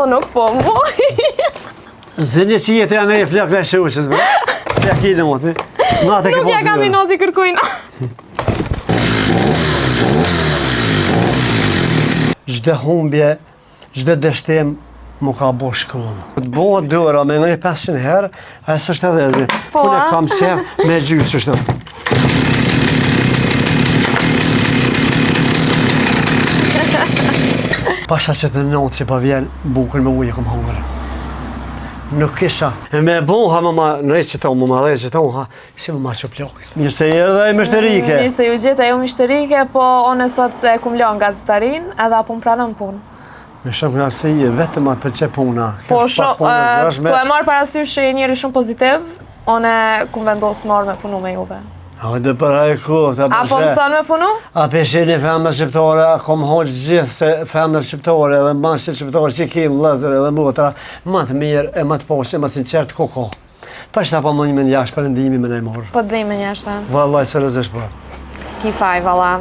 Po nuk po muj. Zënë që jetë janë e flak dhe shuqës, bë. Që ja ki në motë, Natë e ke Nuk ja kam inati kërkujna. Çdo humbje, çdo dështim, më ka bo shkollë. Të bëhet dora me ngri 500 herë, ajo s'është edhe zi. Po, Unë a? kam qef me gjytë që shtë. Pasha që të natë që pa vjen, bukën me ujë e kom hangër. Nuk kisha. E me bo, ha më ma në që to, më ma dhe që to, ha, si më ma që plakët. Mirë se erdhe e mështerike. Mirë se ju gjeta, jo mishterike, po unë sot e kum lënë gazetarin edhe apo më pranon punë. Me shumë kënaqësi, vetëm atë pëlqe puna. Po Kjo është pak shumë, punë e e, zëshme. tu e marrë parasysh që je njeri shumë pozitiv, unë kum vendos me ardhë me punu me juve. A dhe për e ku, ta A po mëson me punu? A peshe një femër shqiptore, a kom hoqë gjithë se femër shqiptore dhe mashë shqiptore që kim vëllezër edhe motra, më të mirë e më të poshtë e më të sinqert ku ka. Pa shta po më një më jashtë perëndimi më ne morë. Po të dhime njashtë. Vallaj seriozisht po. S'ki faj, valla.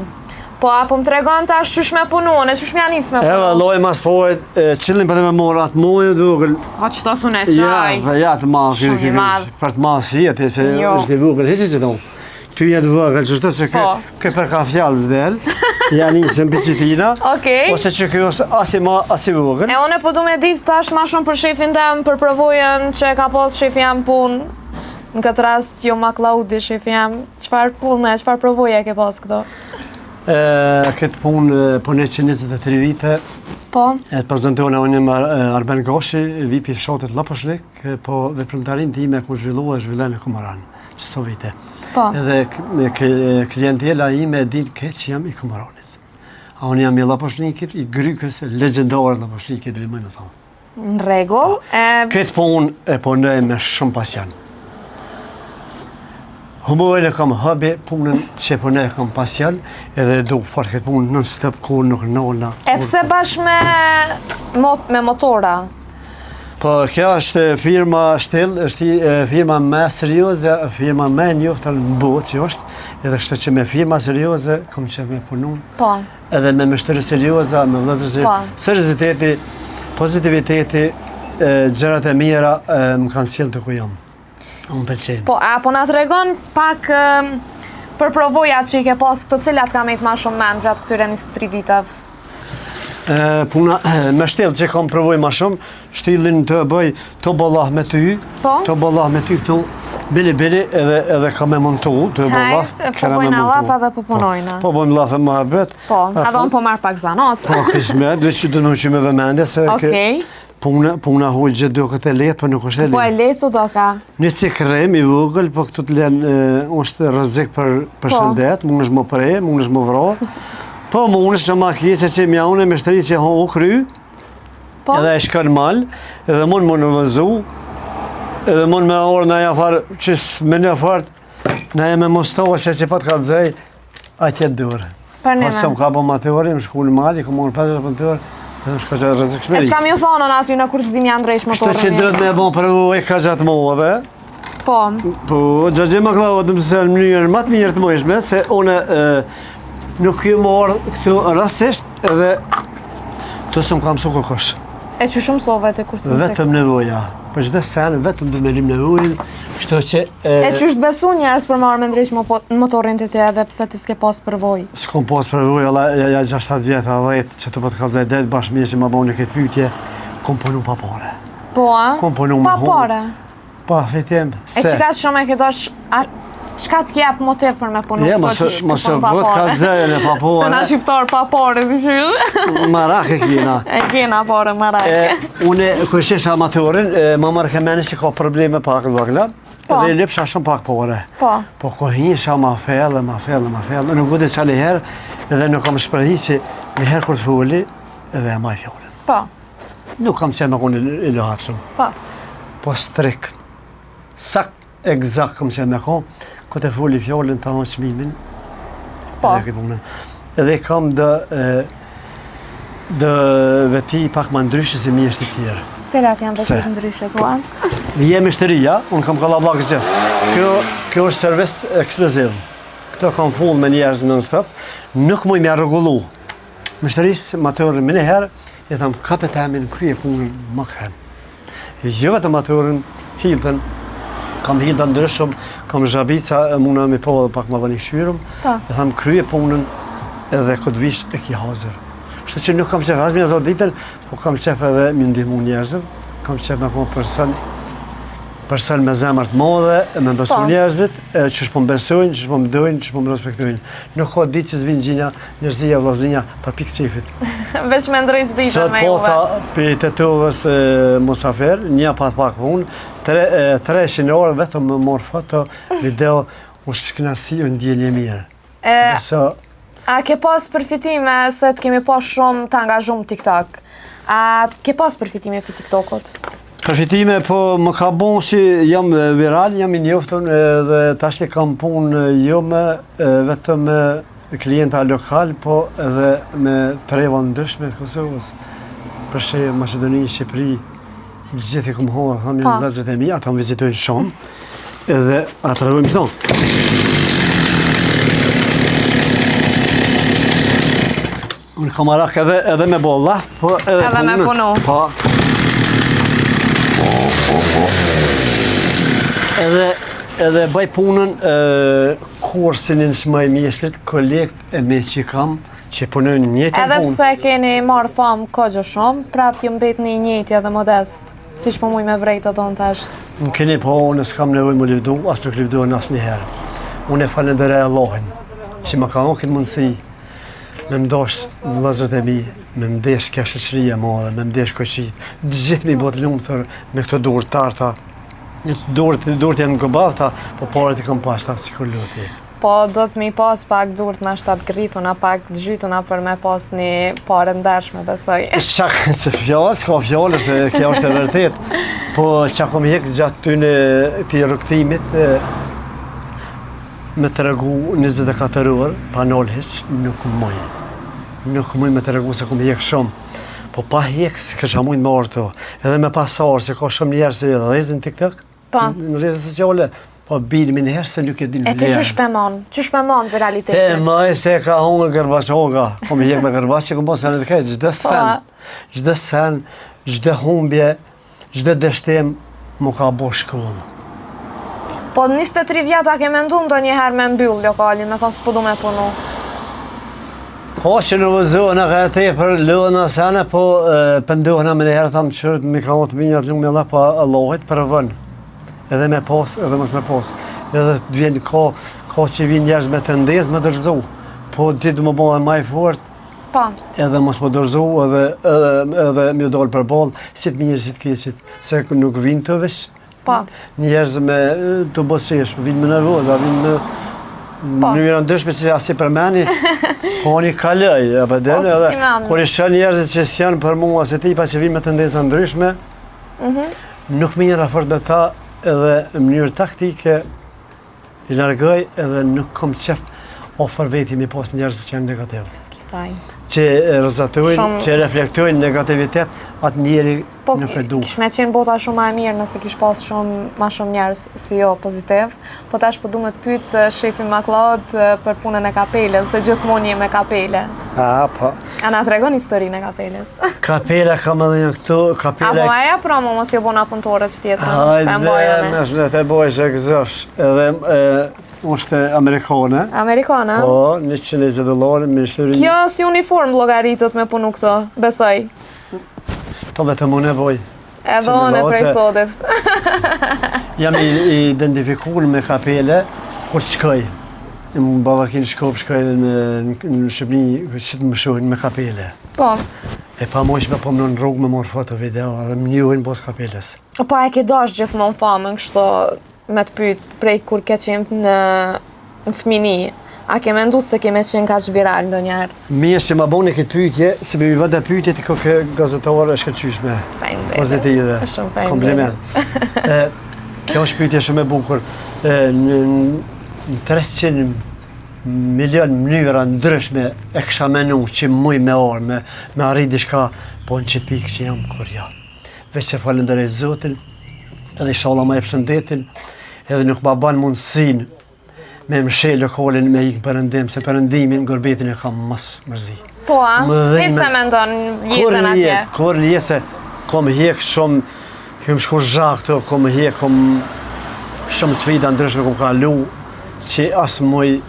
Po, a po më tregon tash qysh me punu, unë qysh me ja nis me E punu? vallaj mas pojt, qillin për të me morë atë mojën të vogël. A që ta sunë e Ja, qaj? po ja të madh, Shumë i madh. për të madh si jetë, se Jo. është i vogël, hiç që thonë. Ty jetë vogël, që shto se kë, Po. kë për ka fjalë s'del, ja nisën biçitina, Okej. ose që kjo është as i ma, as i vogël. E unë po du me ditë tash ma shumë për shefin tem, për përvojën që e ka pas shefi jam punë. Në këtë rast, jo ma Klaudi, shefi jam. Çfarë punë, çfarë përvoje e ke pas këto? E, këtë punë punoj që 23 vite, Po, e të prezentona unë jam Ar- Arben Gashi, vi pi fshatit Llapushnik, po veprimtarinë time ku zhvillua e zhvilloj në Komoran, që so vite. po. Edhe k- me k- klientela ime e din këtë që jam i Komoranit. A unë jam i Llapushnikit, i grykës legjendare Llapushnikit, dhe më në thonë. Në rregull. E, Këtë punë e punoj me shumë pasion. Humorin e kam hobi, punën që e punoj e kam pasion, edhe du fort këtë punë non stop kur nuk nona. e pse bash me, mot, me motora? Po, kjo është firma Shtill, është e, firma më serioze, firma më e njohur në botë që është, edhe kështu që me firma serioze kam që me punu, Po. edhe me mështëri serioza, me vëllezër serioza. Po. Serioziteti, pozitiviteti, e, gjërat e mira e, më kanë sjellë të ku jam. Unë pëlqen. Po, a po na tregon pak em, për përvojat që i ke pas këto cilat ka met ma shumë mend gjatë këtyre 23 viteve? E, puna me shtill që kam provoj ma shumë, shtillin të bëj të bollah me ty, Po. të bollah me ty këtu, bili bili edhe edhe kam me montu, të bollah, Hajt, po bojna llaf edhe po punojna. Po, po bëjmë llaf e muhabet. Po, A, edhe unë po marr pak zanat. Po, kismet, veç që do të më me vëmendje se ke Okej. puna puna huj gjithë duket e lehtë, po nuk është e Po e lehtë. lehtë u do ka. Një cik rrem i vogël, po këtu të lën e, është rrezik për për Po. shëndet, mundesh më pre, mundesh më vra. Po mundesh që ma keqe që mjaune me shtri që ho u kry, Po. edhe e shkon mal, edhe mund më nervozu, edhe mund me orë në jafar, që me një fart, në e me mostova që që pat ka të a tjetë dorë. Për Po neve. se më ka bo motori, më shku në mal, i ku marrë 50 punëtor, edhe është ka gjatë E rrezikshmëri. çka më ju thonë unë aty në kur të zimi ndreq Kështu motorin. që duhet me bon përvojë ka gjatë madhe. Po. Po, gjatë më Klaudë më se në mënyrën më të mirë të mundshme, se unë e, nuk ju marr këtu rastisht edhe të së më kam mësu kërkosh. E që shumë sove të kur s'më se. Vetëm nevoja. Për çdo sen, vetëm du me lim nevojën, kështu që e, E që është besu njerëz për marrë me ndreq mo- motorin të te edhe pse ti s'ke pas përvojë. S'kom pas përvojë, alla, ja, ja 6-7 vjet, a 10, që të po të kallzoj det, bashkë mirë që ma boni këtë pyetje, kom punu pa pare. Po, a? Kom punu me Pa hunë. pare. Pa fitim, E se... që ka shumë e ke dosh, a çka t'jep motiv për me punu Je, këto mos që shkëpon mos pa got ka pare? zënë pa Se pare. na shqiptar pa pare, di qysh. Marak e kina. E kena pare, marak. E, une, kur shesha amatorin, e, ma marrë kemeni që ka probleme pak në vogla, Po. edhe i lipsha shumë pak pare. Po. Po ko hinsha ma fellë, ma fellë, ma fellë, nuk gudi qa një herë, edhe nuk kam shprehi që një herë kur të foli, edhe e maj fjalën. Po, Nuk kam qenë me konë i luhatshëm. po. Po strik, sak egzakt kam qenë me konë, ku të foli fjalën, të thonë çmimin, Po. edhe këtë punën. Edhe kam dë, e, dë veti pak ma ndryshe se mjesht e tjerë. Cilat janë Pse? vetë ndryshe tua? Je mështëria, unë kam kallabllak gjithë. Kjo, kjo është servis ekskluziv. Këto kam full me njerëz non stop, nuk muj me rregullu. Mështëris motorin më një herë, I tham, kape temin, krye punën, ma kthen. Jo vetëm aturën, Hilton, kam Hilton ndryshëm, kam zhabica e muna me po edhe pak ma vonë i kqyrëm. Po. I tham, krye punën edhe kur t'vish e ki hazër. Kështu që nuk kam qef as me zot ditën, po kam qef edhe me ndihmu njerëzve, kam qef me konë person, person me zemër të madhe, e me besu po. njerëzit, e që po më besojnë, që po më dojnë, që po më respektojnë. Nuk ka ditë që s'vinë gjinja, njerëzia, vllaznia, për pikë qefit. Veç me ndreq ditën Sot me juve. Sot pata prej Tetovës musafir, një pat pak punë, tre, 300 orë vetëm me marrë foto, video, është kënaqësi, u ndjenjë e mirë. E, Nëse... A ke pas përfitime, se të kemi pa shumë të angazhum TikTok. A ke pas përfitime prej TikTokut? Përfitime, po më ka bon si jam viral, jam i njoftun dhe tashti kam punë jo me vetëm me klienta lokal, po edhe me treva ndryshme të Kosovës. Për shembull Maqedoni, Shqipëri, gjithë i kom hua, tham janë vëllezërit e mi, ata më vizitojnë shumë, edhe a tregojmë çdo. Unë kam marak edhe, edhe me bolla, po edhe, edhe me punu. Po. Edhe, edhe bëj punën, e, kurrë s'i nënçmoj mjeshtrit, kolegët e mi që kam, që punojnë njëjtën punë. Edhe pse keni marrë famë kogja shumë, prapë ju mbetni i njëjti edhe modest, siç po muj me vrejtë edhe unë tash. Më keni po, unë s'kam nevojë m'u livdu, as nuk livdohem asnjëherë. Unë e falenderoj Allahin, që më ka dhënë këtë mundësi, me më dash vëllezërit e mi, me më desh kjo shoqëri e madhe, me më desh kojshitë, të gjithë me i bo të lumtur me këto duar të arta, duart, duart janë gëbavta, po paret i kam pashta sikur loti. Po, do të mi pas pak durt nashta të grituna, pak të zhytuna për me pas një pare ndershme, besoj. Qa, që fjalë, s'ka fjalë, është, kjo është e vërtet. Po, qa kom hek gjatë tyne këtij rrugëtimit, me tregu 24 orë, pa nalë hiç, nuk muj. Nuk muj me tregu se kom hek shumë. Po pa hek, s'kisha mujtë me ardhë këtu. Edhe me pasarë, se ka shumë njerëz që dhezin TikTok, Po. në rrjetet sociale, po binë më njëherë se nuk e din E ti qysh pe mon? Qysh pe mon viralitetin? E maj se ka hongër gërbaçoga. Kom hek me gërbaç që kom bo senet krejt, çdo Po. sen, çdo sen, çdo humbje, Çdo dështim m'u ka bo shkollë. Po 23 vjet a ke mendu ndonjëherë me mbyll lokalin, me thonë s'po du me punu? Ka që nervozohna ka e tepër, lodhna sene, po pendohna menjëherë, thamë qërët, mi ka të minjat lumë Allah, po Allahit përvën. Edhe me pas, edhe mos me pas. Edhe të vjen ka, ka që vjen njerëz me tendencë me dorëzu, po ti du me bo edhe ma i fort, Po. Edhe mos me dorëzu, edhe, edhe, edhe me dalë përballë, si të mirë, si të keqit, se nuk vinë të veç. Po. Njerëz me të buzëqesh, vinë me nervoza, vinë me po. mënyra ndryshme që as i përmeni, po unë i kaloj, apo dhe, po, edhe, kur i shoh njerëzit që s'janë për mua, se tipa që vinë me tendenca ndryshme, mm -hmm. nuk merrna fort me ta edhe në mënyrë taktike, I largoj edhe nuk kom qef afër veti mi pas njerëz që janë negativ. S'ki faj. Që rrezatojnë, Shumë... që reflektojnë negativitet, atë njeri po, nuk e du. Kish me qenë bota shumë ma e mirë nëse kish pas shumë ma shumë njerëz si jo pozitiv. Po tash po du me të pyet eh, shefin MacLeod eh, për punën e kapeles, se gjithmonë je me kapele. A, po. A na tregon historinë e kapeles? Kapela kam edhe një këtu, kapela... A po e ja promo, mos jo bona punëtore që tjetër, Hajde, me shëndet e bojsh e gëzosh, edhe e, është amerikane. Amerikane? Po, 120 dollarë, me shtëri... Kjo si uniform llogaritet me punu këto, besoj. To vetëm unë e boj. Edhe unë prej sotit. Jam i identifikur me kapele, kur të shkoj. Në Babakin Shkop shkoj në, në Shqipëni, që të më shohin me kapele. Po. E pa mojshme po më në rrugë me marrë foto video, edhe më njohin bazë kapeles. Po e ke dash gjithmonë famën kështu me të pyet prej kur ke qenë në në fëmini, a ke mendu se ke me qenë kaq viral ndonjëherë? Mirë që ma bone këtë pyetje, se me mi vënda pyetje të koke gazetare e shkëlqyshme. Faleminderit. Pozitive. Shumë faleminderit. Kompliment. e, kjo është pyetje shumë e bukur. E, në, në 300 milion mënyra ndryshme e kisha menu që muj me orë, me, me arrit diçka, po në qëtë pikë që jam kur jam. Veç që falenderoj Zotin, edhe ishalla ma jep shëndetin, edhe nuk ma ban mundësinë me mshel lokalin me ikë në perëndim, se perëndimin, gurbetin e kam mas mërzi. Po, a? Ti s'e mendon jetën atje? Kur një jetë se kom hjek shumë, kem shku zhak këtu, kom hjek, kom shumë sfida ndryshme kom kalu, që as muj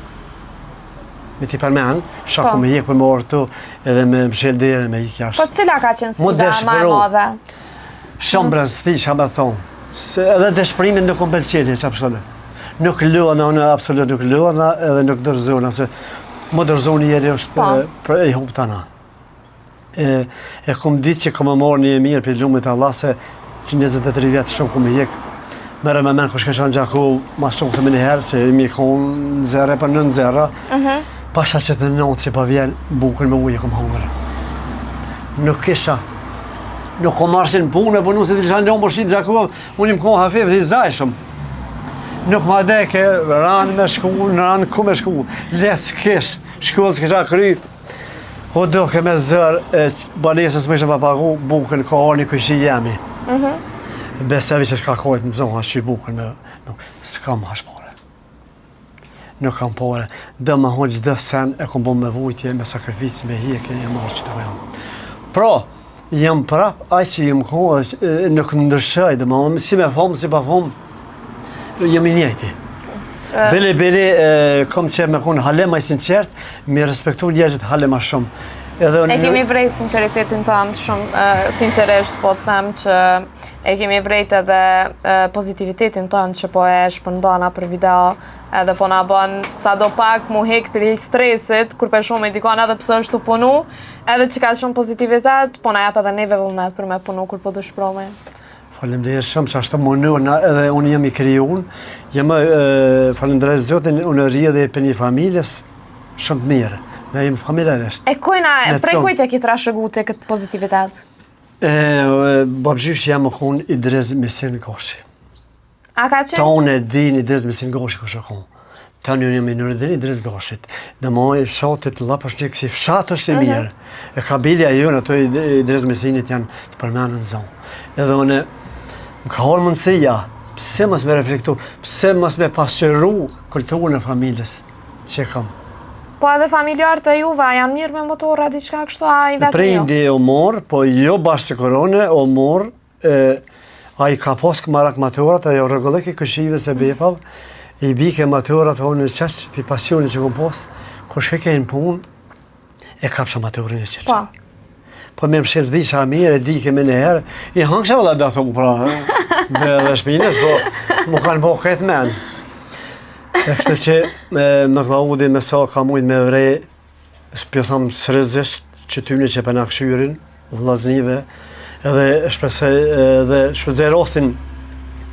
me t'i përmen, çka po. kom hjek për me ardh ktu edhe me mshel derën me ik jashtë. Po cila ka qenë sfida ma e madhe? Shumë bre, s'di çka me thonë. Se edhe dëshpërimin nuk më pëlqen, që absolut. Nuk luana, unë absolut nuk luana, edhe nuk dorëzona, se m'u dorëzu njeri është po. për e hup tana. E, e kom ditë që kom me marrë një e mirë prej lumit Allah, se që 23 vjetë shumë kom hjek, merre me men kush kisha në Gjakovë, ma shumë të menjëherë, se i mi konë zere për nën zera, uh mhm. -huh. pasha që të natë që pa po vjen, bukën me ujë kom hangër. Nuk kisha, nuk kom marrë në punë, me punu se të isha në më shit Gjakovë, unë jam konë hafif dhe i zajshëm. Nuk ma deke, ranë me shku, në ranë ku me shku, le s'kish, shkollë s'kisha kry, o doke me zër, e banesës më ishe pa pagu, bukën ka orë një kojshi jemi. Mm -hmm. Besevi që s'ka kojtë në zonë, që bukën me, nuk, s'kam hash pare. Nuk kam pare. Domethonë çdo sen e kom bo me vujtje, me sakrificë, me hjekje, jam ardhë që të jam. Pra, jam prap ai që jam kohë, nuk ndryshoj, domethonë, si me famë, si pa famë, jam i njëjti. Bile, bile, kom qef me konë hale ma i sinqert, me respektu njerëzit hale ma shumë. Edhe unë... E kemi vrejt sinqeritetin tënd shumë, sinqerisht, po të them që E kemi vrejt edhe pozitivitetin tënd që po e shpërndan nëpër video edhe po na bën sado pak mu hek prej stresit kur pe shohim dikon edhe pse është tu punu, edhe që ka shumë pozitivitet, po na jap edhe neve vullnet për me punu kur po dëshprohemi. Faleminderit shumë që ashtu mundohna edhe unë jam i krijun, jam falenderoj Zotin, unë rrjedhi prej një familjes shumë të mirë. Ne jemi familjarisht. E kujna, prej kujt e ki trashëgu ti këtë pozitivitet? E, babgjyshi jem u konë Idriz Misin Gashi. A ka qenë? Tonë e din Idriz Misin Gashi kush u konë. Tonë unë jam i Nuredin Idriz Gashit. Domethonë i fshatit Llapushnik si fshat është i mhm. mirë. Uh -huh. E kabilja jonë ato Idriz Misinit janë të përmenun në zonë. Edhe unë më ka ardhë mundësia, pse mos me reflektu, pse mos me pasqyru kulturën e familjes. Që kam. Po edhe familjarët e juve, a janë mirë me motorra diçka kështu, a i vetëm jo? Prindi u morë, po jo bash sikur unë, u morë, e, ai ka pas marak motorat, e jo rregullike këshive se bepav, i bike motorat, unë qaq, pi pasioni që kom pas, kur shkojke në punë, e kapsha motorin e qelqa. Po. Po me mshel s'di qa mirë, e di ke me njëherë, i hangësha vëlla da thonë pra, dhe dhe shpinës, po mu kanë bo këtë men. E kështu që me, me Klaudi me sa ka mujtë me vrej, s'po thom seriozisht që tyne që po na kqyrin, vllaznive, edhe shpresoj edhe shfrytëzoj rastin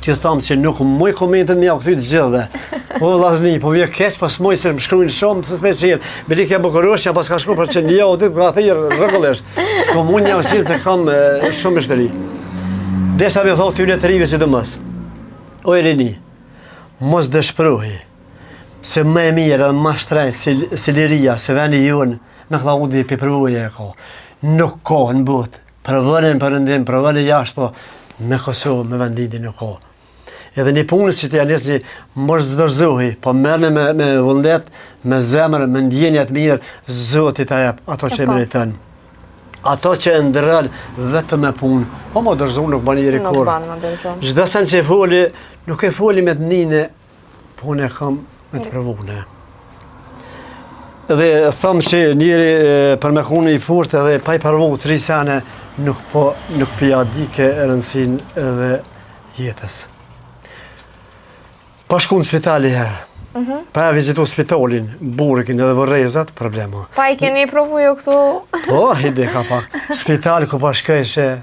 t'ju them që nuk muj komentet me jau kthy të gjithëve. Po vllazni, po vjen keq, po s'muj se më shkruajnë shumë, se s'më çel. Belikja Bukurosh, ja paska shkruar për që një javë ditë ka thirr rregullisht. S'po mund jau çel se kam shumë myshteri. Deshta me thotë tyne të rive sidomos. O rini, mos dëshprohi, se më e mirë edhe më shtrejtë si, si liria, se veni jonë, me Klaudi për përvoje e ka. Nuk ka në botë. Provoni në perëndim, provoni jashtë, po në Kosovë, me vendlindje nuk ka. Edhe një punës që t'ja nisni, mos dorëzohi, po merrni me, me vullnet, me zemër, me ndjenja të mirë, Zoti ta jep ato që e po. meriton. Ato që e ëndërron vetëm me punë, po m'u dorëzu nuk bën njeri kurrë. Nuk bën m'u dorëzu. Çdo sen që e foli, nuk e foli me të nine, Po unë e kam me të provune. Dhe thëmë që njeri për me kone i fort edhe pa i provu tri sene nuk po nuk po ja dike rëndësinë edhe jetës. Pa shku në spital i herë, mm -hmm. pa e vizitu spitalin, burgin edhe vorrezat, problema. Pa i keni provu ju këtu? Po, hide ka pak. Spital ku pa shkojshe,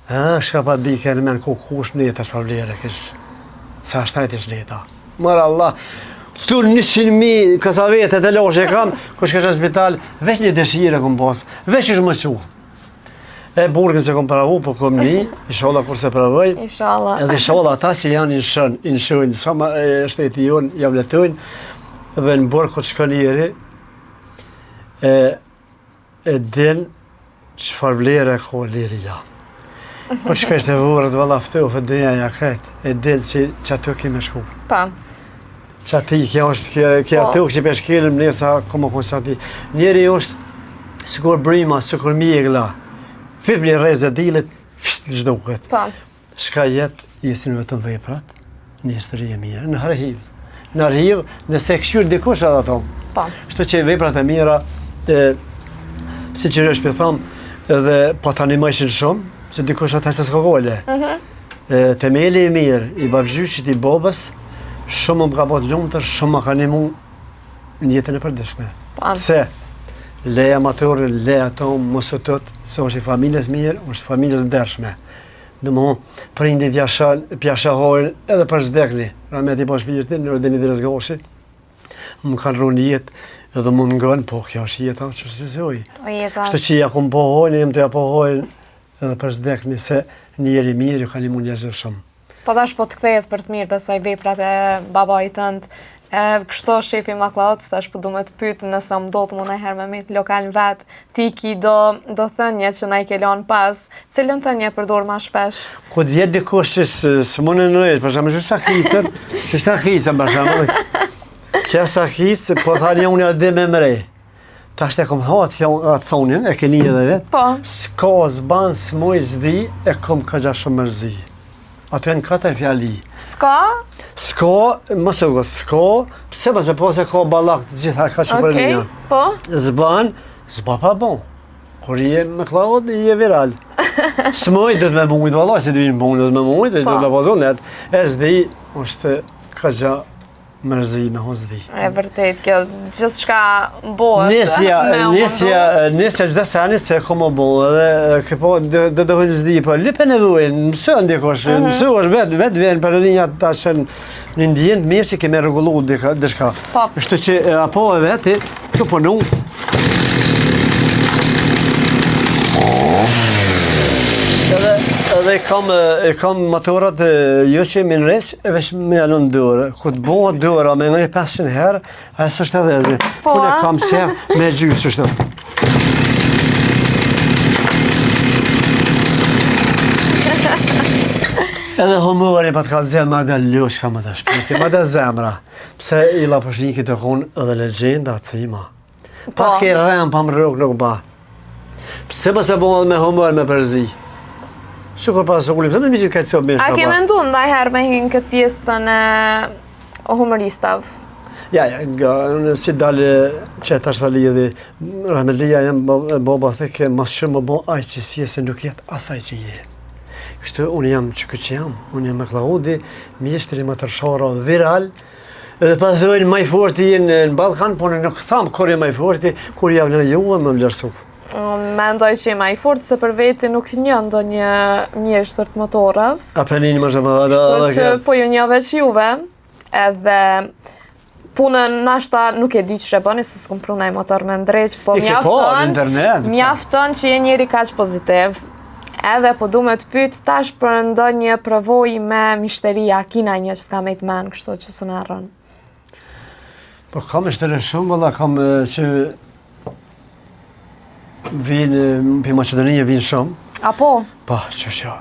A, shka pa dike në men ku kush në jeta çfarë vlere kish. Sa shtrejt ish jeta. Mërë Allah, këtu 100.000 kasavete të loshe kam, ku shkesha në spital, veç një dëshirë kom pas, veç është më qu. E burgin s'e kom provu, po kom ni, ishalla kur s'e provoj. Ishalla. Edhe ishalla ata që janë në shën, në shën, sa ma e, shteti jonë, ja vletojnë, dhe në burg ku të shkon njeri, e, e din çfarë vlere ka liria. Kur shkojsh te vorret, valla ftohtë, dynjaja krejt, e din që që aty ke me shku. Pa. Që aty kjo është, kjo, kjo po. aty që pe shkelëm, nesa, ku më konë që aty. Njeri është... Sikur bryma, sikur mjegla, fip një rreze dillit, fsht, zhduket. Po. Shka jet, jesin vetëm veprat, një histori e mirë, në arhiv. Në arhiv, nëse e kqyr dikush edhe ato. Po. Kështu që veprat e mira, e, sinqerisht po thom, edhe po tani më ishin shumë, se dikush ata se s'ka gole. Mm -hmm. e, temeli i mirë, i babgjyshit, i babës, shumë më ka bo të lumtur, shumë më ka nimu në jetën e përditshme. Po. Pse? Leja motorin, leja ato, mos u tut, se është i familjes mirë, është familjes ndershme. Domethënë, prindit pja shahojnë edhe për vdekni, rahmet i pastë shpirtin, në rëdini dhe rëzgoshi, më kanë rru një jetë, edhe më ngën, po kjo është jeta, që së sësoj. Po jeta. Kështu që ja kom pohojnë, jem të ja pohojnë edhe për vdekni, se njeri i mirë, ju ka nimu njerëzve shumë. Po tash po të kthehet për të mirë, besoj veprat e babait tënd. E, kështu shefi MacLeod, tash po du me të pyet nëse më ndodh mu najherë me met lokal në vet, ti ki do, do thënje që na i ke lënë pas, cilën thënje përdor ma shpesh? Ku të vjet dikush që s'mund e nërejt, për shembull, që sa kisën, që sa kisën, për shembull, që sa kisë, po tha një unë e me mrej. Tash e kom ha atë atë thonin, e keni edhe vetë. Po. S'ka, s'ban, s'muj, s'di, e kom kogja shumë mërzi. Ato janë katër fjali. S'ka? S'ka, mos e go, s'ka, pse mos e po se ka ballak të gjitha ka që për Okej, një. po. S'ban, s'ba pa bon. Kur je me Klaud, je viral. S'muj, do të me mujt, valla, se të vinë punë, do të me mujt, do Po. të me pazu net. E s'di, është kogja mërzi me hon s'di. E vërtet, kjo gjithçka bëhet. Nisja, me u nisja, nisja çdo senit se ka më bo, edhe kë po do do do hënë s'di, po lype nevojën, mëson dikush, mm -hmm. mësohesh vetë, vetë vjen për linja tash në një ndjenjë të mirë që kemi rregullu dika, diçka. Po. Kështu që e, apo e veti, këtu punu. Edhe edhe kam e kam motorat e, jo që më nreq, e veç me alon dorë. Kur të bëhet dora me ngre 500 herë, ajo s'është edhe zi. Po, Unë e a? kam qef me gjysë kështu. Edhe humori pa të ka zemra, ma dhe lushka më të shpirti, ma dhe zemra. Pse i Llapushnikit të konë edhe legjenda cima. Po. Pa ke rem, pa më rrok nuk ba. Pse mos e bon edhe me humor me përzi? Shukur pa shukulim, pse me mi gjithë kajtë sot mirë A shka ke ba? mendu ndajherë me hy në këtë pjesën e humoristave? Ja, ja, nga, unë si dalë që tash ta lidhi, rahmetlia jem baba theke, mas shumë më bo aj që si je, se nuk jet asaj që je. Kështu unë jam që këtë që jam, unë jam McLeodi, mjeshtri më tërshara viral, edhe pas thojnë më i forti je në në Ballkan, po unë nuk tham kur je më i forti, kur jam në juve më vlerësu. Unë Mendoj që je ma i fortë se për veti nuk njoh ndonjë mjeshtër të motorëve. A pënin më shumë edhe Po edhe që po ju njoh veç juve, edhe punën nashta nuk e di që e bëni, se s'kum pru naj motor me ndreq, po I ke po, në mjafton, internet. po. mjafton që je njeri kaq pozitiv. Edhe po du me të pyet tash për ndonjë përvojë me mishteri, a kina një që s'ka me të men, kështu që s'u harron. Po kam mështere shumë, valla kam e, që vinë për Maqedoninë vinë shumë. Apo? Po, që që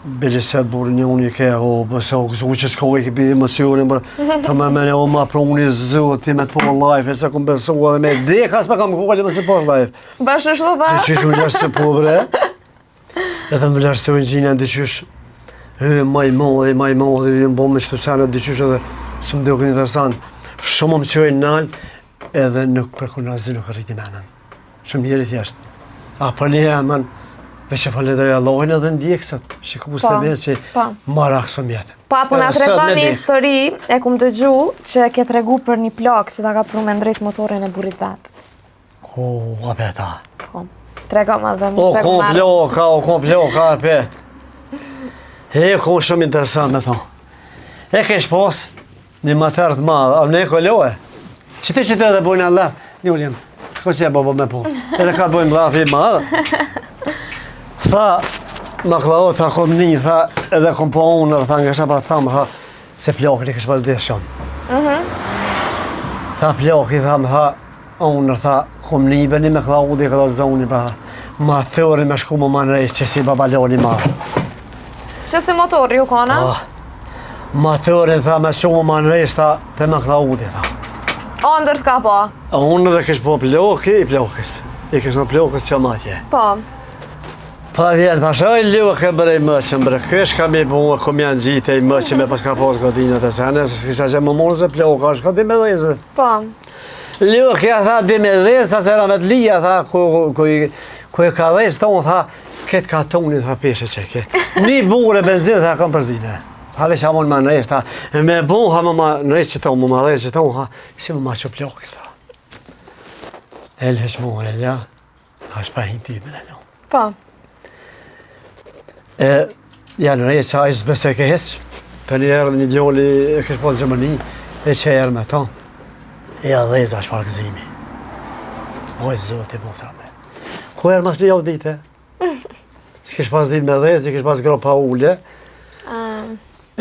Bile se të burë një unë i ke, o, po se o gëzu që s'ko i ke bi emocionin, po, të më mene, o, ma pruni zoti me të po live, e se kom besu edhe me deka, s'me kam kukë, me se po live. Bash është dha? Dhe qysh unë jashtë se po bre, edhe më vlerësojnë gjina, dhe qysh, e, ma i madhi, ma i madhi, më bo me qëtu sene, dhe qysh edhe, së më duke interesant, shumë më qojnë nalt, edhe nuk për kundërzi nuk rriti menën. Shumë njeri thjesht. A për një emën, veç e falenderoj Allahin edhe ndjekësat, shikuesit Po, e me që po. marak së mjetën. Pa, po na Edhe sot tregon me një dek. histori, e kum dëgju, që ke tregu për një plak që ta ka pru me ndreq motorin e burrit vet. Ko, a peta. Po. Tregom edhe O, më se kon marr. ploka, o kon ploka, e pe. E, kon shumë interesant me thonë. E kesh pas një motor të madh, a ne koloe. Që të që të edhe bojnë Allah, një ulim, ko që e babo me po. Edhe ka bojnë llafi i madh. Tha, McLeod, tha, kom një, tha, edhe kom po unë, tha, nga shapa, tha, më tha, se plakën e kesh pas dhe shumë. Tha plaki, tha, më tha, unë, tha, kom një, bëni McLeodi, këto zoni, pa, ma thori me shku më manë që si babaloni ma. Që si motori ju kona? Ah, motorin, tha, me shumë më nreq, tha, te McLeodi, tha. Ondër s'ka po. A unë dhe kesh po ploki, i plokës. I kështë në plokës që matje. Po. Pa vjen, thash, oj, Luke, bre, më që bre, kësh ka mi bu, ku më janë gjitë, i më që me pas ka pas godinat e sene, se s'kisha që më morë se ploka, është ka di me dhezë. Po. Luke, ja tha, di me dhezë, tha se rahmetlia, tha, ku, ku, ku e ka dhezë, tonë, tha, këtë ka tonin, tha, peshe që ke. Një burë benzin, tha, kam përzine. Tha, veç a mund ma nrejsh, tha, me bu, ha, më ma nrejsh që tonë, më ma dhezë që tonë, tha, si më ma që plokë, tha. El hesh mu, el, ja. Thash pa hinë ty me në Po. E, janë re që ajë s'bese ke heq. Të një erë një djoli e kështë po në Gjermani, e që erë me to. E ja dheza çfarë gëzimi. Oj, zoti, motra me. Ku erë mas një javë dite? S'kish pas ditë me dhezë, kish pas gro pa ule. Ah.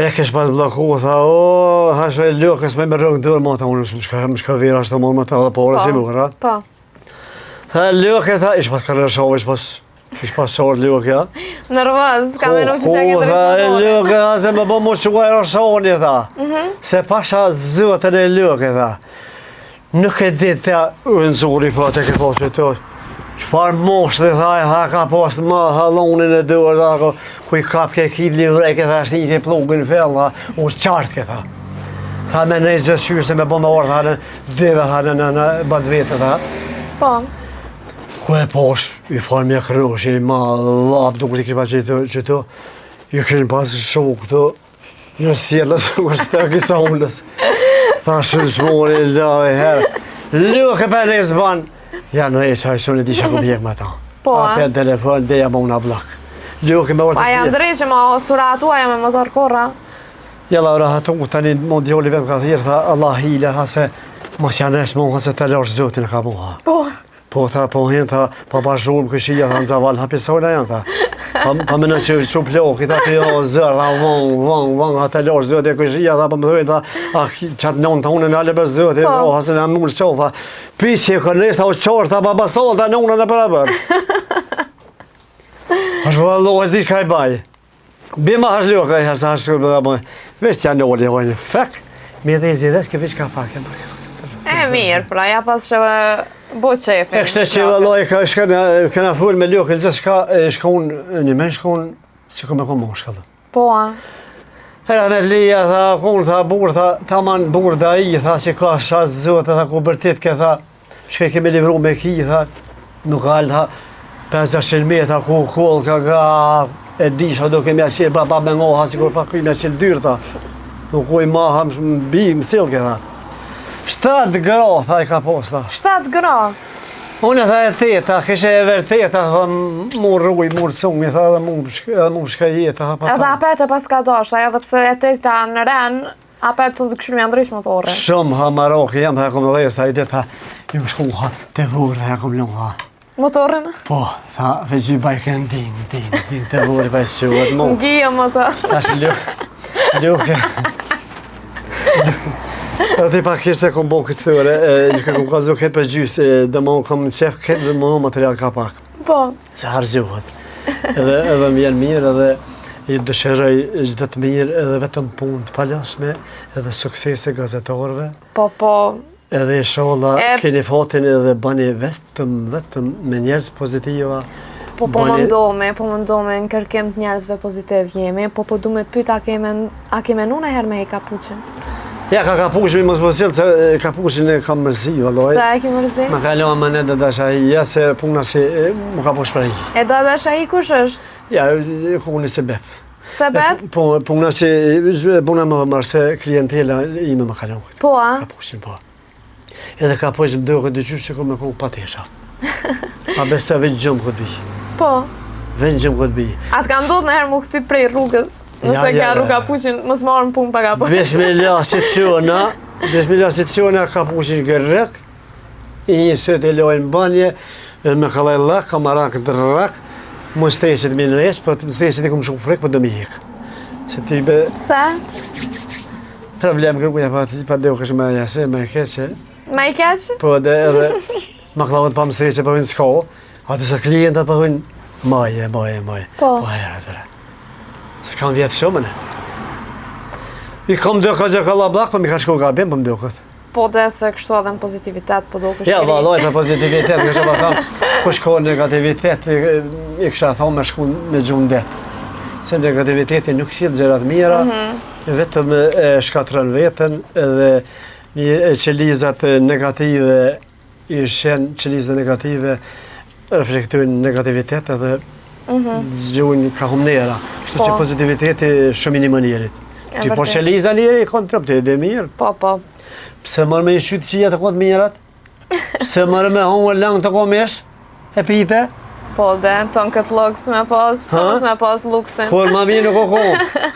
E kish pas blloku, tha, o, hash e lokës me me rëngë dërë, ma ta unë, më shka, më shka vera, ashtë të morë më ta dhe pore, si Po. më kërra. Po. Tha, Luke, tha, ish pas kërë ish pas, ish pas sorë Luke, ja. Nervoz, ka menu që s'ja ke Ku, tha, drejt motorin. Luke, tha, se më bë më quaj Roshoni, tha. Se pasha zotën e Luke, tha. Nuk e di, tha, u nxori, po, të ke pasë të. Çfarë moshë, tha, e tha, ka pas më hallonin e duar, tha, ku, ku i kap ke kit livreke, tha, shti ke plugën fell, tha, u qartë ke, tha. Tha, me në gjë qysh se me bë me orë, tha, në dyve, tha, në, në, në, batë vete, tha. Po. Ku e posh, i farë me kërësh, i ma lap, duke i kish pas qëto, qëto, i kishin pas shumë këto, në sjellës, ku është të kësa ullës. Tha shumë shmori, la e herë. Luke për resë ban, ja në resë, hajë shumë e di që ku bjek me ta. Po, a? A për telefon, dhe ja ma una blok. Luke me orë Pa të janë shpije. drejtë që ma sura atua ja me motor korra. Jella rahatu, tani më djoli vem ka thirë, tha, Allah hile, tha se, mos janë resë më, se të lashë zotin e ka bu, ha. Po. Po, tha, po hin, tha, pa pa zhurmë, këshia, tha, në zaval, hapisojna janë, tha. Pa, pa më në që që ploki, tha, të jo, zërë, tha, vong, vong, vong, tha, të lashë zotin e këshia, tha, po më thujnë, tha, a, qatë nënë të unë në ale për zotin, Po. po, ha, se në mund qofa. Pi që e kënësh, tha, u qorë, tha, baba sol, tha, nënë në përabër. Hash, vallo, s'di çka i baj. Bima hash ljoka, i hash, hash, hash, hash, veç t'ja noli, hojnë, fek, me dhezi dhe s'ke veç ka pak e marrë. E mirë, pra, ja pas që bo qefin. E kështë që vëllai ka shkën kena fol me Lokën gjithçka e shkon në men shkon si ku me ku moshkë. Po, a? Hera me lia, tha, kun, tha, burr, tha, taman burr da i, tha, që ka shat zotë, tha, ku bërtit ke, tha, shka i kemi livru me ki, tha, nuk alë, tha, 500 metra, ku koll, ka ka, e di që do kemi aqe, ba, ba, me ngoha, si kur pa kemi aqe dyrë, tha, nuk ku i maha, më bi, më silke, tha. Shtatë gra, tha, i ka pos, tha. Shtatë gra. Unë tha e teta, kishe e vërteta, tha, mu rruj, mu rëcungi, tha, edhe mu, edhe mu shka jeta, tha, pa Edhe tha. apet e pas ka dashtë, edhe pse e teta në ren, apet të këshyrë me ndrysh motorin. Shumë ha maroki jam, tha, kom dhesë, tha, i det, tha, ju më shku, ha, te vurë, tha, kom lënë, ha. Motorin? Po, tha, dhe që i bajkën, ding, ding, ding, te vurë, pa e quhet, mu. Ngija motor. Tash luk, luke. Edhe ti pak kishte kom bo këtë thëre, e, që kom ka këtë për gjysë, e, dhe më kom në qef këtë dhe më material ka pak. Po, Se hargjohet. Edhe, edhe më vjen mirë edhe i dëshiroj çdo të mirë edhe vetëm punë të palosme, edhe suksese gazetarëve. po, po. Edhe inshallah E- keni fatin edhe bani vetëm vetëm me njerëz pozitiva. Po po bani- mundohemi, po mundohemi në kërkim të njerëzve pozitiv jemi, po po du me të pyet a ke men, a ke menu në herë me i kapuqin? Ja ka kapuqin, mos mos sjell se e, kapuqin e kam mërzi vallai. Pse e ke mërzi? Ma ka lënë më në dashaia se puna si e, më ka po shprehi. E do dashai kush është? Ja, e ku një sebep. Sebep? Po, puna si puna më marrë se klientela ime më ka lënë këtë. Po, a? Kapuqin, po. Edhe kapuqin më duket dyqysh që kom me konë pa tesha. A besa veç gjëm këtë bi. Po. Veç gjëm këtë bi. A të ka ndodhur në herë mu kthy prej rrugës, nëse Ja, ja, ka ja, rruga ja. kapuqin, mos marrë në punë pa kapuqin. Bismillah si të qona, bismillah si të qona, kapuqin gërrëk, i një sytë e lojnë banje, e me kallaj lak, kamarak dërrak, mos tesit mi nres, po të tesit i kom shumë frikë, po do mi hik. Se ti be Pse? problem gruja, pa, pa deu kështë më jase, më e keqe, Ma i keq? po edhe edhe ma kllavët pa më se po vinë s'ka, atë se klientat po vinë, maje, maje, maje. Po. Po herë, atëre. S'kam vjetë shumë, ne. I kam do ka gjë kalla blak, po mi ka shku gabim, po më duket. Po dhe se kështu edhe në pozitivitet, po do kështë Ja, vallaj për pozitivitet, kështë po tham, kush ka negativitet, i kisha thonë me shku me gjumë n'det. Se negativiteti nuk sjell gjëra të mira, mm -hmm. vetëm e shkatërron veten edhe një qelizat negative i shen qelizat negative reflektojnë negativitet edhe mm -hmm. zgjojnë ka humnera. Kështu që po. pozitiviteti shumë i ndihmon njerit. Ti po qeliza njeri i kontrol, ti e mirë. Po, po. Pse mërë me i shytë qija të kotë mirat? Pse mërë me hongër lang të ko mish? E pite? Po dhe, tonë këtë luks me pas, pse mos me pas luksin? Kur ma mirë nuk o ko.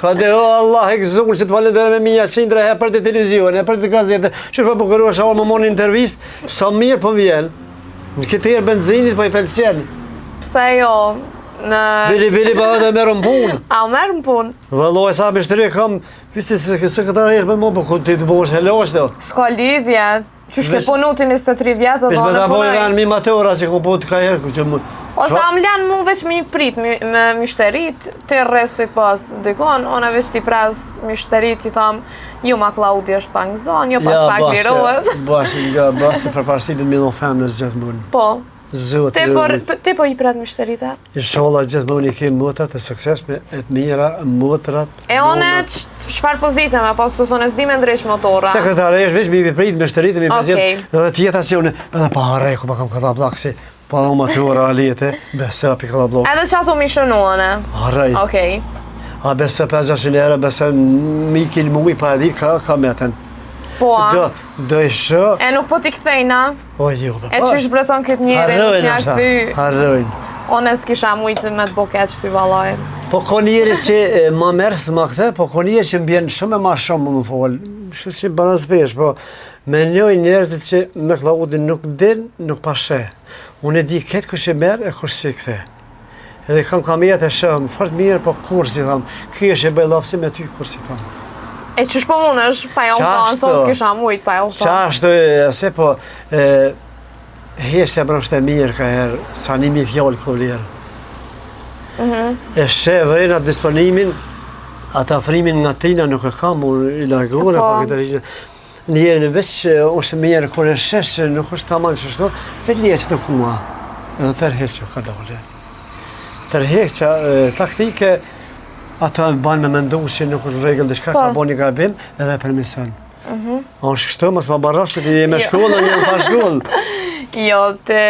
Ka dhe o Allah e gëzuar që të falenderoj me mija qindra herë për të televizion, e për të gazetë. Që po bukurosh është më morën intervistë, sa mirë po vjen. Në këtë herë benzinit po i pëlqen. Pse jo? Në Bili bili po edhe merr në punë. A u merr në punë? Vëllai sa myshteri kam, visi se se këtë herë më po ku ti të bësh hellosh do. S'ka lidhje. Qysh ke punu ti 23 vjet dhe unë punoj. Veç me mi matora që kom po të ka herë, ku që më... Ose a më lanë mu veç me i prit me, me myshterit, ti rresi pas dikon, unë veç t'i pres myshterit, i tham, jo ma Klaudi është pak zonë, jo pas ja, pak lirohet. Bash, nga bash, përparësi të mi femnës gjithmonë. Po. Zoti Ti po, ti po i pret myshterit, a? Inshallah gjithmonë i kem motrat e suksesshme, e të mira, motrat. E unë çfarë pozite me pas të sonë s'di me ndreq motora. Sekretare është veç mi prit myshterit mi përgjith. Okay. Edhe të jeta si unë, edhe pa harrej ku pa kam këta bllak si pa dhe motora alete, besa pi këta bllak. Edhe qato mi shënuane. Harrej. Okej. A besa 500 euro, besa mi kil muj pa e di ka ka metën. Po. Do do i shë. E nuk po t'i kthejna. O jo, po. E qysh bre ton këtë njeri, nuk nja kthy. Harrojnë. Unë s'kisha mujtë me të bo keq ty vallaj. Po ka njeri që ma merr s'ma kthe, po ka njeri që më bjen shumë e ma shumë më fol. Kështu që barazpesh, po menojnë njerëzit që me Klaudin nuk din, nuk pashe. Unë e di këtë kush e merr e kush s'i kthe. Edhe kam kamerat e shoh fort mirë, po kurrë s'i tham. Ky është e bëj llaf si me ty kurrë s'i tham. E qysh po mundesh, pa ja u thonë, se s'kisha mujt, pa ja u thonë. Qashtu, se po, e, heshtja bro është e mirë ka herë, sa një mi fjalë ka vlerë. Mm -hmm. E sheh vërejnë atë disponimin, atë afrimin nga tina nuk e kam, unë i largohna, po. po këtë rriqë. Njerin veç është mirë, kur e sheh që nuk është taman qështu, veç lije që të kuma, edhe tërheqë ka dole. Tërheqja taktike, ato e banë me mendu që nuk është rregull diçka, ka po. bo një gabim, edhe përmison. Mm -hmm. A është kështu, mos ma barrosh që ti je me jo. shkollë, një pa shkollë. Jo, te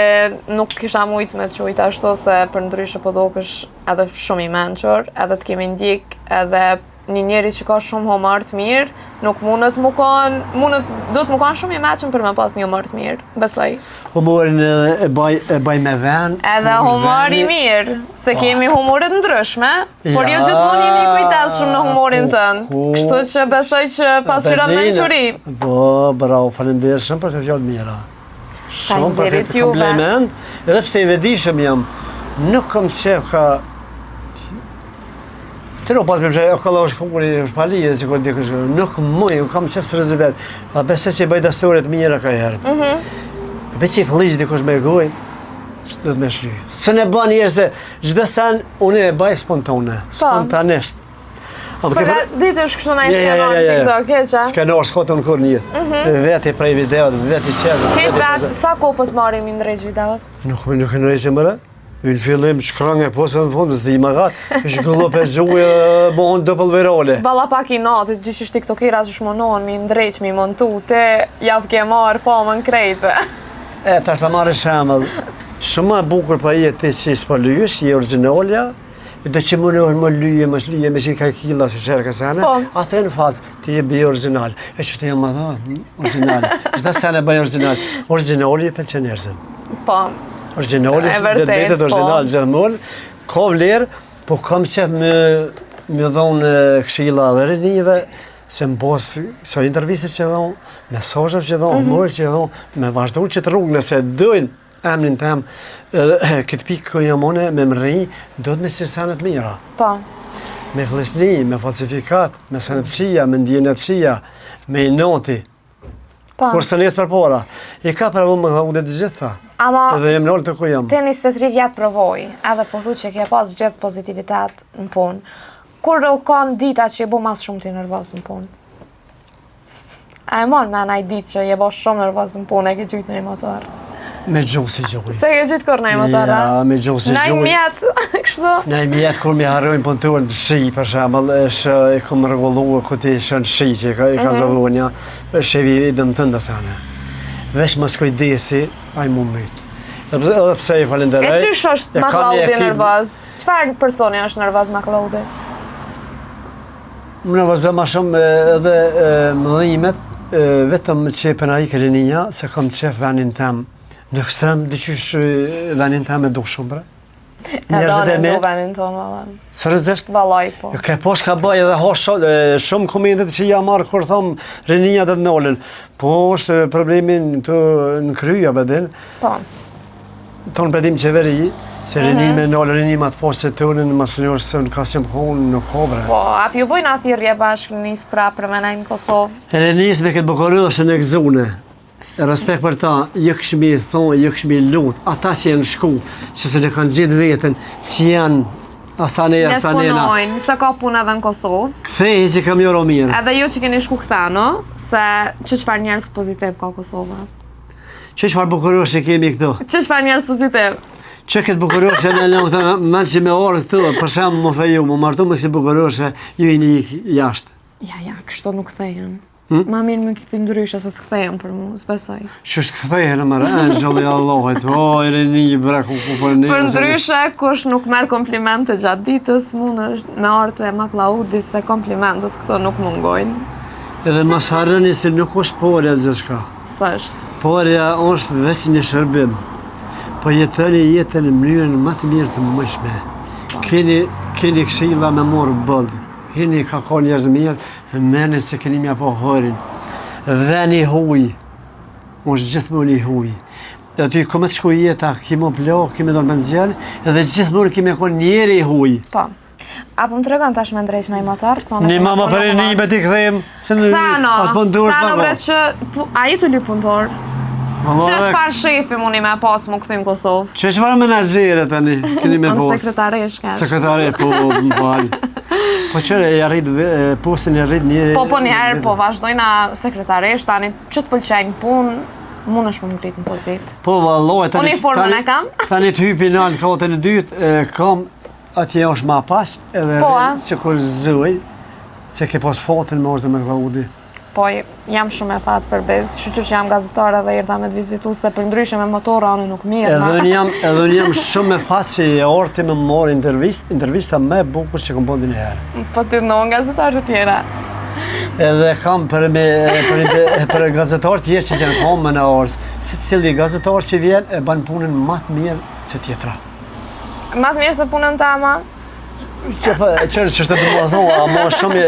nuk kisha mujtë me të qujtë ashtu, se përndryshe po dokesh edhe shumë i mençur, edhe të kemi ndjek, edhe një njeri që ka shumë humor të mirë, nuk mundet mu kon, mundet, duhet mu kon shumë i meçëm për me pas një humor të mirë, besoj. Humorin e baj, e baj me ven. Edhe humor i mirë, se po. kemi humore të ndryshme, por jo gjithmonë jemi i kujdesshëm në humorin tënd. Kështu që besoj që pasqyron mençuri. Po, bravo, faleminderit shumë për këto fjalë mira. Shumë për këtë kompliment, edhe pse i vetëdijshëm jam, nuk kam qef ka Të nuk pas me përshaj, o kalla është kukuri, është pali, e si kur dikush, nuk muj, unë kam qef seriozitet. A besoj që i bëj dastoriet mira ka herë. Mm -hmm. Veç i fëlliq dikush me gojë, do të me shly. Se në bën njerë se çdo sen unë e bëj spontane, po. spontanisht. S'po ditë është kështu në skenar TikTok, e qa? Skenar s'ka të në kur një. Mhm. Veti prej videot, veti qetë. Këtë vetë, sa kohë po të marrim i ndreq videot? Nuk, nuk e ndreqë mëre. Në fillim shkrang e posë në fund, s'di më gatë, është gëllop e gjuhë e bohën dëpëll virale. Balla pak i natës, dy që tiktokera që shmonohen, mi ndreq, mi montu, te javë ke marrë famën krejtve. E, tash ta marrë shembull, shumë ma bukur pa je ti që s'po lyhesh, je origjinalja, do që mundohen më lyje, më shlyje, me që ka killa se qerë kësane, po. atë në fakt, ti je bi origjinal. E që të jam më dha, origjinal. Çdo sen e bëj origjinal. Origjinali e pëlqen njerëzit. Po. Origjinali është dhe të mbetet po. origjinal gjithmonë. Ka vlerë, po kam qef me me dhonë këshilla edhe rinive se më pos sa interviste që dhonë, mesazhe që dhonë, mm -hmm. që dhonë, me vazhdu që të rrugë nëse dojnë emrin tem, edhe këtë pikë ku jam unë me mrri, do të me qenë senet mira. Po. Me fëlliqni, me falsifikat, me senet qia, me ndjenja qia, me inati, Po. Kur s'e nis përpara, i ka provu më dhe të gjitha. Ama, edhe jem nalë te ku jam. Te 23 vjetë provoj, edhe po thu që ke pas gjithë pozitivitet në punë. Kur u kanë dita që je bo mas shumti nervoz në punë? A e mon me naj ditë që je bo shumë nervoz në punë e ke gjujt naj motor? Me gju s'i gjuj. S'e ke gjujt kurrë naj motor, a? Ja, me gju s'i gjuj. Naj mjet, kështu? Naj mjet, kur m'i harrojnë punëtorët në shi, për shembull, është e kom rregullu e ku ti shë në shi që i ka, i ka mm -hmm. zovonja, shefi i dëmton dhe sene. Veç moskujdesi, ai m'u myt. Edhe pse i falenderoj. E qysh është Maklaudi nervoz? Çfarë personi është nervoz Maklaudi? Më nervoz ma shumë edhe më dhimet, vetëm që po na ikë rinia, se kam qef venin tem. Në ekstrem, diqysh venin tem e du shumë, bre. Njerëzit e me... venin tonë, valla. Seriozisht? Vallaj, po. Ke po shka bëj edhe ho shumë komentet që ja marrë kur thom rinia do të nalën. Po është problemi në, në krye, bedin. Po. Tonë përdim qeveri, se rini mhm. me nalë, rini ma të poshtë se tonën, ma së njërë se në kasim konë, nuk ka bre. Po, a p'ju bojna thirrje bashkë në nisë pra për me nejt në Kosovë? E në nisë me këtë bukuroshe në gëzune, respekt për ta, jo kështë mi thonë, jo kështë mi lutë, ata që janë shku, që se në kanë gjithë vetën, që janë asane, asane na. punojnë, se ka punë edhe në Kosovë. Kthehi që kam joro mirë. Edhe ju që keni shku këta, no? Se që çfarë njerëz pozitiv ka Kosova. Që çfarë bukuroshe kemi këtu? Që çfarë njerëz pozitiv? Që këtë bukuroshe në lëmë këtë, më që me orë këtu, për shumë më feju, më martu me kësi bukuroshe, ju i një jashtë. Ja, ja, kështu nuk kthehen. Hmm? Ma mirë me këthi ndryshe, se s'kthehen për mu, s'besoj. Që është kthehen, më rë, engjëlli Allahit, o, e në një bre, ku ku për një. Për ndryshe, kush nuk merr komplimente gjatë ditës, mund me ardhë te Maklaudi se komplimentet këto nuk mungojnë. Edhe mos harroni se nuk është parja gjithçka. S'është. Parja është veç një shërbim. Po jetoni jetën në mënyrën më të mirë të mundshme. Po. Keni keni këshilla me marr boll. Hini ka ka njerëz mirë, merrni se keni m'ja pa hajrin. Veni huj, është gjithmonë i huj. Dhe aty ku me të shku jeta, ki me plak, ki me dalë pension, edhe gjithmonë ki me konë njeri i huj. Po. A po më tregon tash me ndreq naj motor? Një mama për e një me t'i kthejmë, se në as po ndurës pa bre që, a i të lyp punëtor? Që çfarë shefi muni me pas me kthy n'Kosovë? Që çfarë menaxhere tani keni me pas? Sekretare shka. Sekretare, po, më fal. Po qëre, e arrit postin e arrit një... Po, po njëherë, po vazhdojna sekretarisht, tani që të pëlqejnë punë, mund është me ngrit në pozitë. Po, valloj, tani... Uniformën e kam. Tani të hypi në katën e dytë, kam Atje është ma pas edhe po, që kur zëj, se ke pas fatin me ardhë te Maklaudi. Po, jam shumë me fat për besë, shyqyr që jam gazetare dhe erdha me të vizitu, se për ndryshe me motora unë nuk mirë. Edhe unë jam, edhe unë jam shumë me fat që e ardhe me marrë intervist, intervista më e bukur që kom bo ndonjëherë. Po ti në gazetarë të tjera. Edhe kam për, me, për, për gazetarë tjerë që janë komë në orës, secili gazetar që vjen e ban punën më të mirë se tjetra. Ma të mirë se punën tame? Që po, që që është të më thonë, a më shumë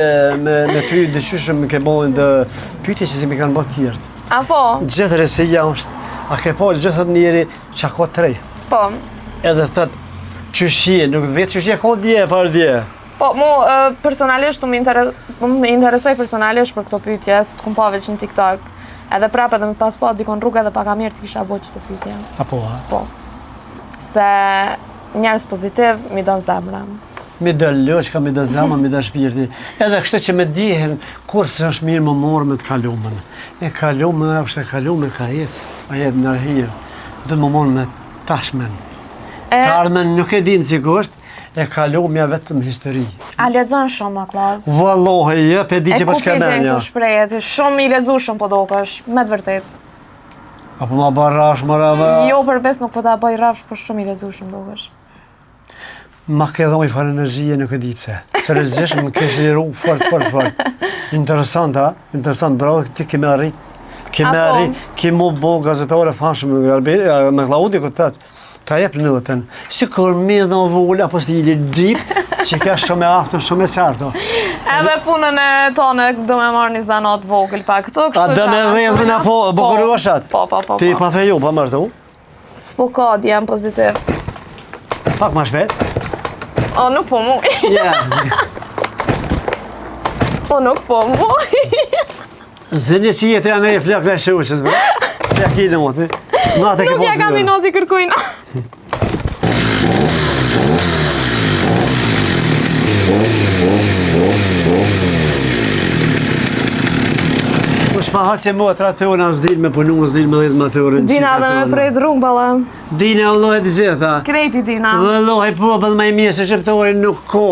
me, me ty dëshyshë më ke bojnë dhe pyetje që si më kanë bërë tjerët. A po? Gjithë rësia është, a ke po gjithë thëtë njeri që ka të rej. Po. Edhe thëtë, qysh je, nuk vetë qysh je ka dje, par dje. Po, mu personalisht, më interes, më interesoj personalisht për këto pyetje, se të kum pa veç në TikTok. Edhe prapë edhe me pas pa dikon rrugë edhe pak a mirë të kisha bo qëto pyetje. A po, a? Po. Se njerëz pozitiv mi don zemra. Mi don loçka, mi don zemra, mi don shpirti. Edhe kështu që me dihen, kur se është mirë më morë me të kalumën. E kalume është e kalume ka ecë, a jetë në rëhirë. Do më morë me tashmen. E... Të ardhmen nuk e dim sigurt, e kalumja vetëm histori. A lexon shumë, Maklaud? Vallohe, jo, pe di që po shka menja. E ku p'i këto shprehje, shumë i lexushëm po dokesh, me të vërtetë. A po ma bën rrafsh, më rrafsh? Jo, për besë nuk po ta bëj rrafsh, po shumë i lexushëm dokesh. Ma ke dhonë një farë energjie, nuk e di pse. Seriozisht më ke çliru fort, fort, fort. Interesant, ha? Interesant, bravo, ti ke me arrit. Ke me arrit, ke m'u bo gazetare famshme me Klaudi, këtë thëtë. Ta jep notën, sikur me dhe vulë, apo si një gjip, që ka shumë e aftë, shumë e qartë. Edhe punën e tonë do me marrë një zanat vogël pa këtu, kështu A do me dhezë me po, bukuroshat? Po, po, po. Ti po. pa feju, pa martu? S'po ka, di jam pozitiv. Pak ma shpejt. O, nuk po muj. Ja. O, nuk po muj. Zënë që jetë janë e flakë dhe shuqës, bë. Që ja ki në motë, Nuk ja kam inati kërkujna. Kush pa? pa haqe motra tona, s'din me punu, s'din me dhezë motorin. Dina dhe me pre dru, bala. Dina, vëllai të gjitha. Krejt i dina. Vëllai, popull ma i mirë se shqiptori nuk ka.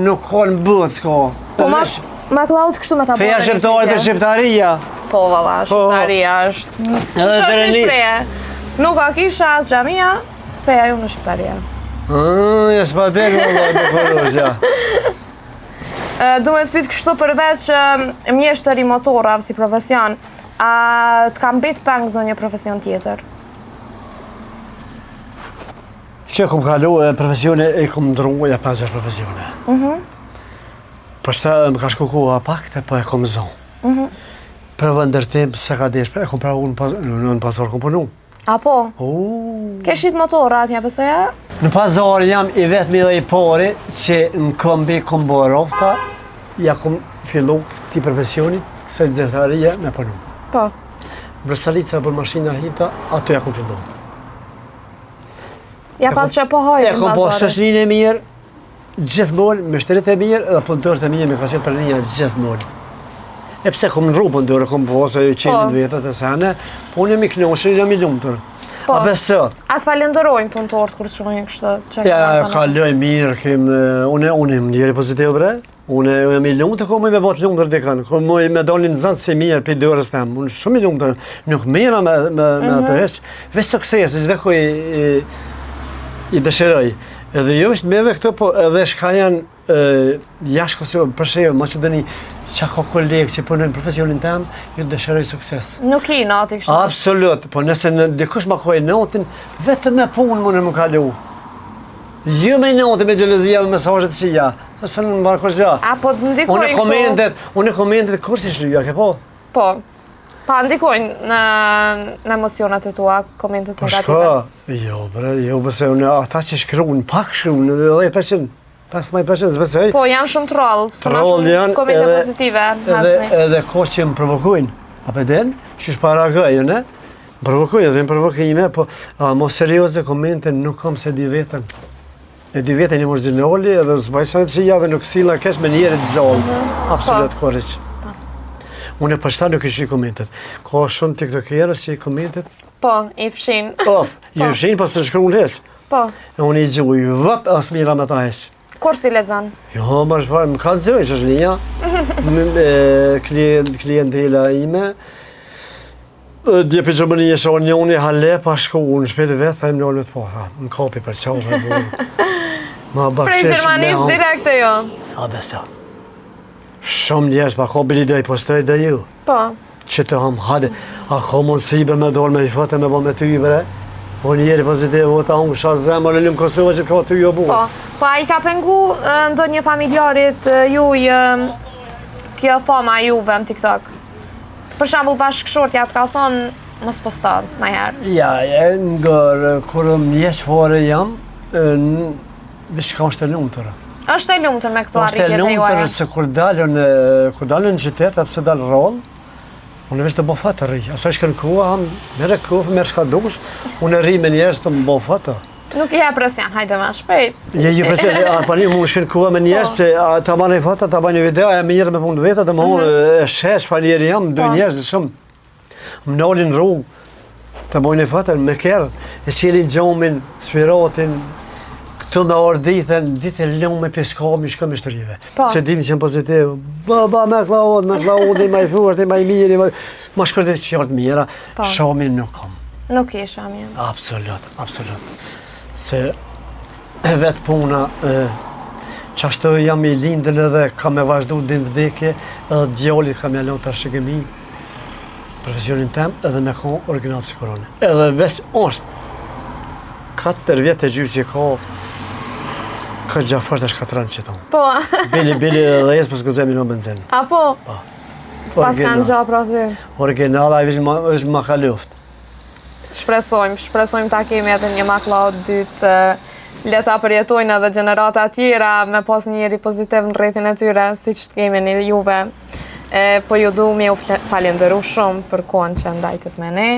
Nuk ka në botë, s'ka. Po ma, McLeod kështu me ta Feja shqiptare dhe shqiptaria. Po, valla, po. shqiptaria është... Edhe është një shprehje? Nuk ka kisha as xhamia, feja jonë shqiptaria. Ah, ja s'pa të valla, me forosja. Du me të pytë kështu përveç mjeshtër i motorave si profesion, a të ka mbet peng ndonjë profesion tjetër? Që kom kalu e profesione e kom ndru ja 5-6 profesione. Mm -hmm. Po shta më ka shku koha pak të po e kom zonë. Mm -hmm. Për ndërtim se ka desh, e kom pravu në, në, në pazar kom punu. A po? Uh. Ke shit motorra atje, besoja? Në pazar jam i vetmi dhe i pari që në kombi kom bo rofta, ja kom fillu këti profesionit, kësaj xehtarie me punu. Po. Brusalica për mashina hita, ato ja kom fillu. Ja pas që po hajë E kom po shoqninë e mirë, gjithmonë, myshterit e mirë, dhe punëtorët e mirë, me ka qenë për një gjithmonë. E pse kom ndrru punëtorë, kom po, se ju qenin po. vetët e sene, po unë jam i knaqun, jam i lumtur. Po. A besë? A të falenderojnë punëtorët kur shohin kështu? Që ja, kaloj mirë, kem, unë, unë jam njeri pozitiv bre, Unë jam i lumtur kur muj me bo të lumtur dikën, kur muj me dalë një nxënës i mirë prej dorës tem, unë shumë i lumtur, nuk merrna me, me, me mm -hmm. ato hiç, veç sukses, çdo kuj i, i, i dëshiroj. Edhe jo veç neve këto, po edhe shka janë e, jashtë Kosovë, për shembull, Maqedoni, që ka kolegë që punojnë profesionin tem, ju dëshiroj sukses. Nuk i nati kështu. Absolut, po nëse në dikush ma ka inatin, vetëm me punë mund me kalu. Jo me inatin, me xhelozia, me mesazhet që ja. Nëse në mbarë kërgja. A po të ndikojnë Unë komentet, unë komentet kur si shlyja, ke po? Po. Pa ndikojnë në, në emocionet e tua, komentet po negative? Po shka, jo, bre, jo, bëse unë ata që shkruan, pak shkruan, edhe 10%, 15%, s'besoj. Po, janë shumë troll, troll janë, komente edhe, pozitive. Edhe, edhe ko që më provokojnë, a pe din, që shpara gëjë, ne? Më provokojnë, edhe më provokime, po, a, mo serioze komente nuk kam se di vetën. E di vetën jam origjinali edhe s'baj sene të këqija dhe nuk silla keq me njeri të gjallë. Mm -hmm. Absolut po. korriq. Po. Unë e për nuk i shih komentet. Ka shumë tiktokerës që i komentet. Po, i fshin. Po, i po. fshin, po s'e shkruan hiç. Po. E unë i gjuj, vëp, as mira me ta hiç. Kur s'i lexon? Jo, më është farë, më ka të zëjnë, që është linja. Klient, klientela ime. Dje për Gjermani e shohë njoni hale pa shku në shpi vetë, tha më nalë me të po, tha, më kapi për qafë, po. Ma Prej Gjermanisë direkt e jo. A besa. Shumë njerëz pa ka bili do i postoj dhe ju. Po. Që të ham, hade, a ka mundësi bre me dorë me i fote me bo me ty bre? O njeri pozitiv, o ta hunë sha zemër, në lumë Kosova që të ka ty jo bu. Po, po a i ka pengu ndonjë familjarit juj kjo fama juve në TikTok? Për shembull bashkëshortja të ka thonë mos posto najherë. Ja, e ngër, kur më jesh fare jam, diçka është e lumtur. Është e lumtur me këto arritje të juaja. Është e lumtur se kur dalën, kur dalën në qytet, apse dalë rrallë, unë veç të bo foto rri. Asaj shkën koha, merre kohë, merre çka dush, unë rri me njerëz të më bo foto. Nuk i jep presion, hajde ma shpejt. Je ju presion, a pa një mund shkën koha me njerëz po. se a, ta marrin foto, ta bëjnë video, e mirë me punë vete, dhe më mm -hmm. e shesh pa njeri jam, dy po. njerëz shumë. Më nalin rrugë, të bëjnë foto me kerr, e çelin xhamin, spiratin, këtu me orë ditën, ditë e lumë me peskami, shkon me shtërive. Po. Se dim që jam pozitiv, baba McLeod, McLeodi, ma i forti, ma i miri, ma, ma shkërtë fjalë të mira, po. shami nuk kam. Nuk i shami. Absolut. Absolut. Se e vetë puna, e, qashtu jam i lindën edhe kam me vazhdu deri n'vdekje, edhe djalit kam ja lënë trashëgimi, profesionin tem edhe me kon original si korone. Edhe veç është, 4 vjetë e gjysë që ka, ka gjafort e shkatërron që tonë. Po. Bili, bili edhe jesë, po s'guxoj me i benzin. A po? Po. Pas kanë gja pra ty. Original, ai veç ma, veç ma ka luft. Shpresojmë, shpresojmë ta kemi edhe një McLeod dytë, le ta përjetojnë edhe gjenerata tjera me pas një njeri pozitiv në rrethin e tyre, siç të kemi ne juve. E, po ju du me ju falenderu shumë për kohën që ndajtët me ne,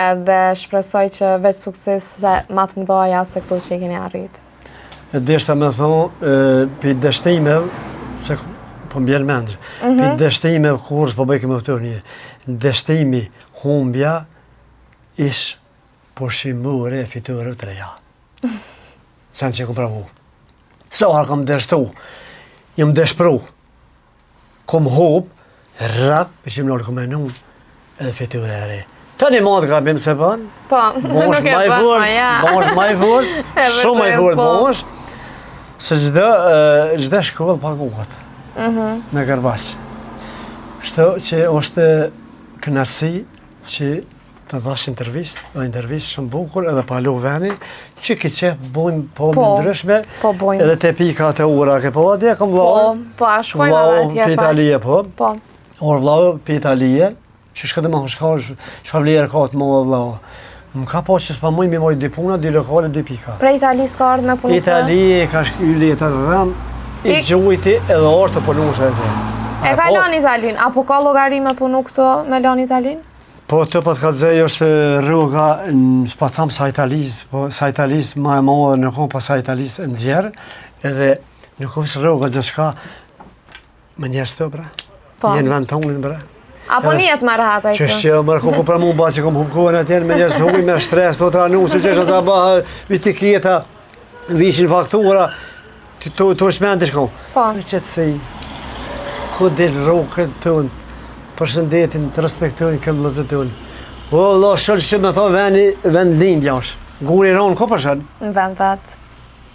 edhe shpresoj që veç suksese ma të mdhaja se këto që i keni arrit. E deshta me thonë, pi dështimeve, se po më bjen mendje, mm -hmm. pi dështimeve kurrë s'po bëj me ftu njeri. Dështimi, humbja, ish pushimore e fitoreve të reja. Sen që e kom provu. Sa herë kom dështu, jam dëshpru, kom hup, rrap, për që më nërë kom e nu, edhe fitore e re. Tani ma të gabim s'e bën, Po, nuk e bën, po, ja. Bosh ma i fort, shumë ma i fort po. bosh, se çdo, çdo shkollë paguhet mm me gërbaq. Kështu që është kënaqësi që të dhash intervistë, dhe intervistë shumë bukur edhe pa lu veni, që ki qef bojmë po, po ndryshme, po bojmë. edhe te pika të ura, ke po atje, kom vllau. Po, po, a shkojmë edhe atje. Vllau Italie, po. Po. Or vllau pi Italie, që shka të më shka, çfarë vlerë ka të mua vllau. Më ka po që s'pa muj mi moj dy puna, dy lokale, dy pika. Prej Italisë ka ardhë me punu Itali ka shky letër rëm, i gjujti edhe orë të punu edhe. E ka po? lanë Italin, apo ka llogari me punu këto me lanë Italin? Po të po të kallzoj është rruga, s'po tham sa Italisë, po sa Italisë ma e madhe nuk po sa Italisë e nxjerr, edhe nuk është rruga gjithçka me njerëz të bre. Po. Jenë vend tonin bre. A po nihet më rahat ai? Që është më ku për mua ba që kom humb kohën atje me njerëz të huaj me stres, të tranu, që është ta bëha etiketa, vishin faktura, Ti të të shmend të shkon. Po. Në qetësi, ku del rrugët tonë, përshëndetin, të respektojnë këmë vëllezër tonë. O, vëlla, shëllë që me thonë veni, vend lindja është. Guri ronë, ku përshën? Në vend vetë.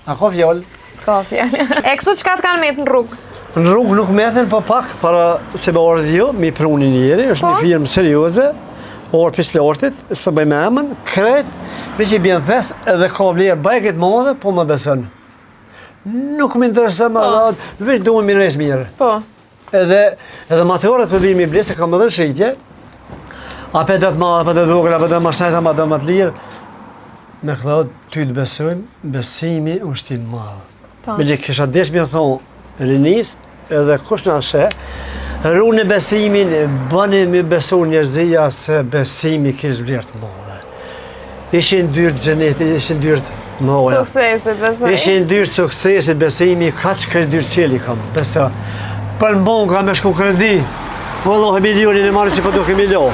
A ka fjalë? S'ka fjalë. E këtu çka të kanë metë në rrugë? Në rrugë nuk metën, po pak, para se me ardhë ju, mi pruni njeri, është një po. firmë serioze, orë pis lartit, s'po bëj me emën, krejt, veç i bjen thes edhe ka vlerë bajagi t'madhe, po më beson. Nuk më intereson më po. veç du me mirë mirë. Po. Edhe, edhe motorët të vijnë mi ble, se kam edhe në shitje, a pe do të madhe, a pe do të vogël, a pe do më shtrejt, a do më të lirë, me këllot, ty të besojmë, besimi është i madh. Po. Me që kisha desh me thonë, rinis, edhe kush na sheh, runi besimin, bëni me besu njerëzia se besimi kish vlerë të madhe. Ishin dyert xhenetit, ishin dyert mëdha. Suksesit, besoj. Ishin dyert suksesit, besimi, kaq krejt dyert çeli kam, besa. Për në banka me shku kredi, Wallahi milionin e marrë që po duke milo.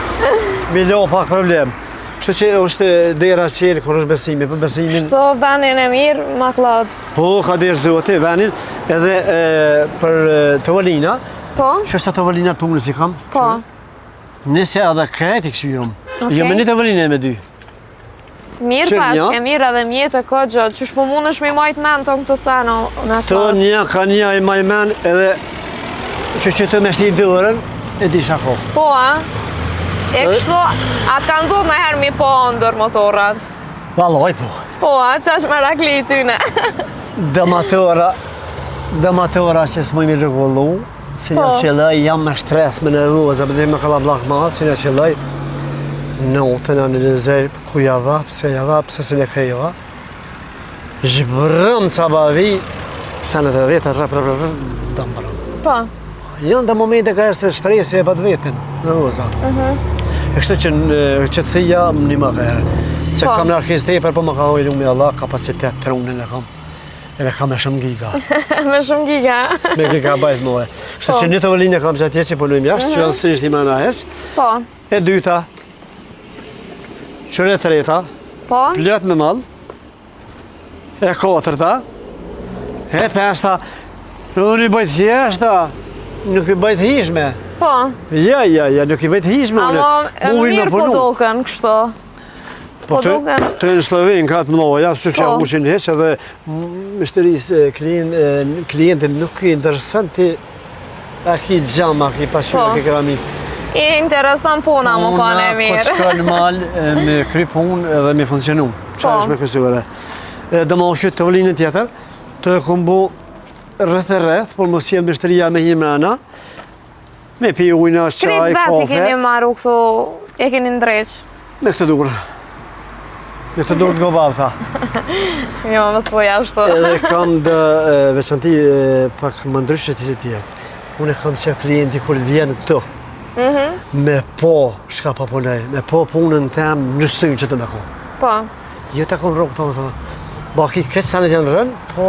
Milo pak problem. Kështu që është dera çelë kur është besimi, për besimin. Kështu venin e mirë, ma klad. Po, ka derë zoti, venin, edhe e, për tavolina. Po? Që është tavolina të punës i kam? Po. Nëse edhe krejt i këshyrum. Okay. Jo me një tavolinë me dy. Mirë pas, e mirë edhe mjetë e këgjë, qysh po mundesh me i majtë men të në këto seno me Të një ka një i maj men edhe që që të me shni dorën, e di shako. Po, a? E kështu, a të ka ndodhë najherë mi po ndër motorat? Vallaj, po. Po, a? Qa është merakli i tyne? Dhe motora, dhe motora që s'muj me rregullu, si në po. qëlloj, jam me stres, me nervoza, me dhe me kallabllak ma, si në qëlloj, në të analizoj, ku ja dha, pse ja dha, pse se në krejva. Zhbrëm ca bavi, sa në të veta, rrap, rrap, rrap, do mbrëm. Po. Janë dhe momente ka herë se stresi e bëtë vetën, nervoza. Uh mhm. -huh. E kështu që në qetësia më një më herë. Se po. kam në arkes tepër, po më ka hojë lumi Allah, kapacitet trunin e kam. Edhe kam me shumë giga. me shumë giga. me gigabajt më. Kështu po. që një tavolinë kam që atje që punojmë jashtë, mm -hmm. që janë sërish një mana heq. Po. E dyta, Qyre e treta, po? plot me mall, e katërta, e pesta, unë i bëj thjeshta, nuk i bëj të hijshme. Po. Ja, ja, ja, nuk i bëj të hijshme. Ama, e mirë po doken kështu. Po, po doken. Të në Slloven, ka të mëdha, së që po. ushin heq edhe myshterisë klientit nuk i intereson ti A ki xham, a ki pasqyrë, a ki po. keramikë. I intereson puna, më ka në mirë. Puna, po të shkon mal, me kry punë edhe me funksionu. Që po. është me kësure. Dhe më kjo tavolinën tjetër, të kom bo rreth e rreth, por mos jenë myshteria me hi mrena, me pi ujna, çaj, kafe. Krejt vetë i keni maru këto, e keni ndreq. Me këtë durë. Me këtë durë të gobavta. Jo, më së ashtu. Edhe kam dhe veçanti pak më ndryshe të tjerët. Unë e kam që klienti kur vjen këtu. Mhm. Me po shka pa punoj, me po punën tem në synë që të me ko. Po. Jo të kom rrokë të më thonë. Baki këtë sanet janë rënë, po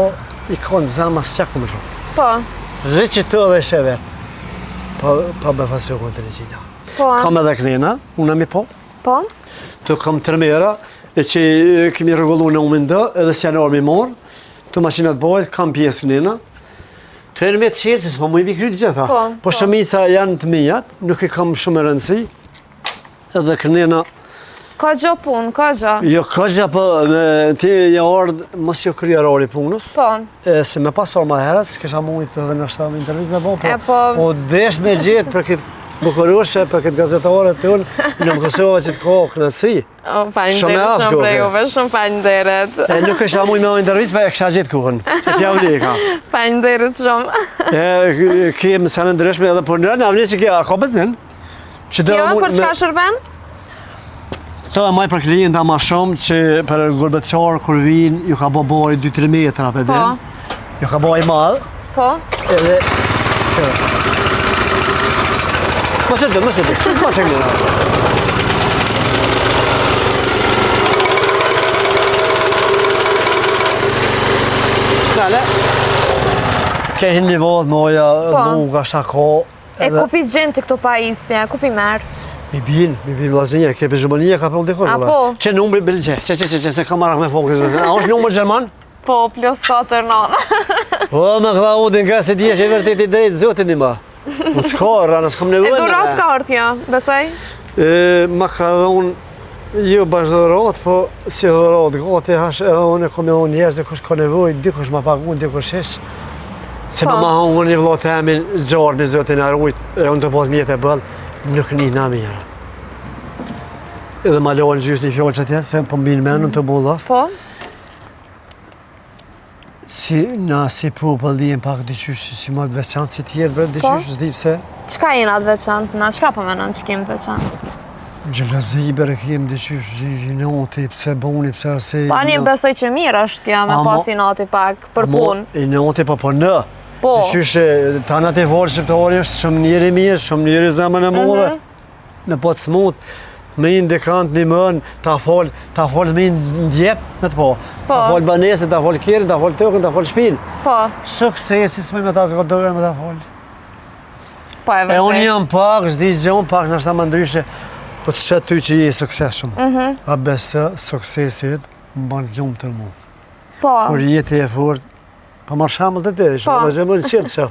i konë zama së që më Po. Rri që të edhe sheh vetë. Pa, pa befasu konë të regjina. Po. Kam edhe kënena, unë mi po. Po. Të kam tërmera, e që kemi rregullu në umin dë, edhe si janë orë mi morë, të mashinat bojt, kam pjesë kënena. Të erë me të qelë, se s'po mu i mi krytë gjitha. Po, po, po shumica janë të mijat, nuk i kam shumë e rëndësi, edhe kënena... Ka gjo punë, ka gjo. Jo, ka gjo, po me, ti një ardhë, mos jo kryer orë i punës. Po. E, se me pas orë ma herët, s'kisha mujtë edhe në shtamë intervistë me bo, po, E, po. po desh me gjetë për këtë bukuroshe, për këtë gazetare tonë, në më Kosova që të ka kënaqësi. O, Shumë e faleminderit aftë shumë prej koke. juve, shumë faleminderit. E nuk kisha mujtë me intervistë, po e kisha gjetë kohën. E t'ja vleka. Faleminderit shumë. E, kemë sene ndryshme edhe për nërë, në avle që ke, a ka benzin? Që do Jo, mund për çka me- shërben? Të e maj për klienta ma shumë që për gurbetqarë kur vinë, ju ka bo bori 2-3 metra për Po. din. Ju ka bo i madh, Po. edhe... Mos e dë, mos e dë, që pa që këna? Dale. Ke hinë një vodhë, moja, Po. luga, shako, E ku pi gjen ti këto pajisje, ku pi merr? Mi bin, mi bin vllazënia, ke për Gjermania ka punë dikon. A, vëlla. po? Që numri bën që, që që që që se kam marrë me fokus. A është numër gjerman? Po, plus 4 9. Po, me Klaudin nga se di është e vërtet i drejtë, zotin i ma. Unë s'ka, rana, s'kam E nevojë. dhurat ka ardhë kjo, besoj? E, ma ka dhonë, jo bash dhurat, po si dhurat, gati hash edhe unë e kom e dhonë njerëz, kush ka nevojë, dikush ma pagun, dikush hiç. Se Po. ma ma hongën një vëlla të emin, gjarë me zotin e rujt, e unë të pas mjetë e bëll, nuk një na mirë. Edhe ma lonë gjysë një fjallë që atje, se po mbinë menën të bulla. Po. Si na si popull dihem pak diqysh si, si më të veçantë si tjerë, bre, diqysh, s'di pse. Çka jena të veçantë na? Çka po menon që kemi të veçantë? Xhelozi bre kem diqysh, inati, pse boni, pse asi. Pa një besoj që mirë është kjo me Amo- pas inati pak për punë. Inati po po në. Po. Diqysh, tanat e folë shqiptari është shumë njeri mirë, shumë njeri zemën e madhe. Mhm. Me po të smut, me i ndikant një mën, ta fol, ta fol me i ndjep me të po. Po. Ta fol banesën, ta fol kjerën, ta fol tokën, ta fol shpinë. Po, Suksesi s'më me ta zgodojnë me ta fol. po e E unë vërtet. jam pak, s'di gjë, unë pak nështë ma ndryshe, ku të shet ty që je i suksesshëm. Mhm. A besë, suksesit më bën të lumtur mu. Po, Kur jeti e fort, po marr shembull të ti, Po. inshallah që më në qetë që.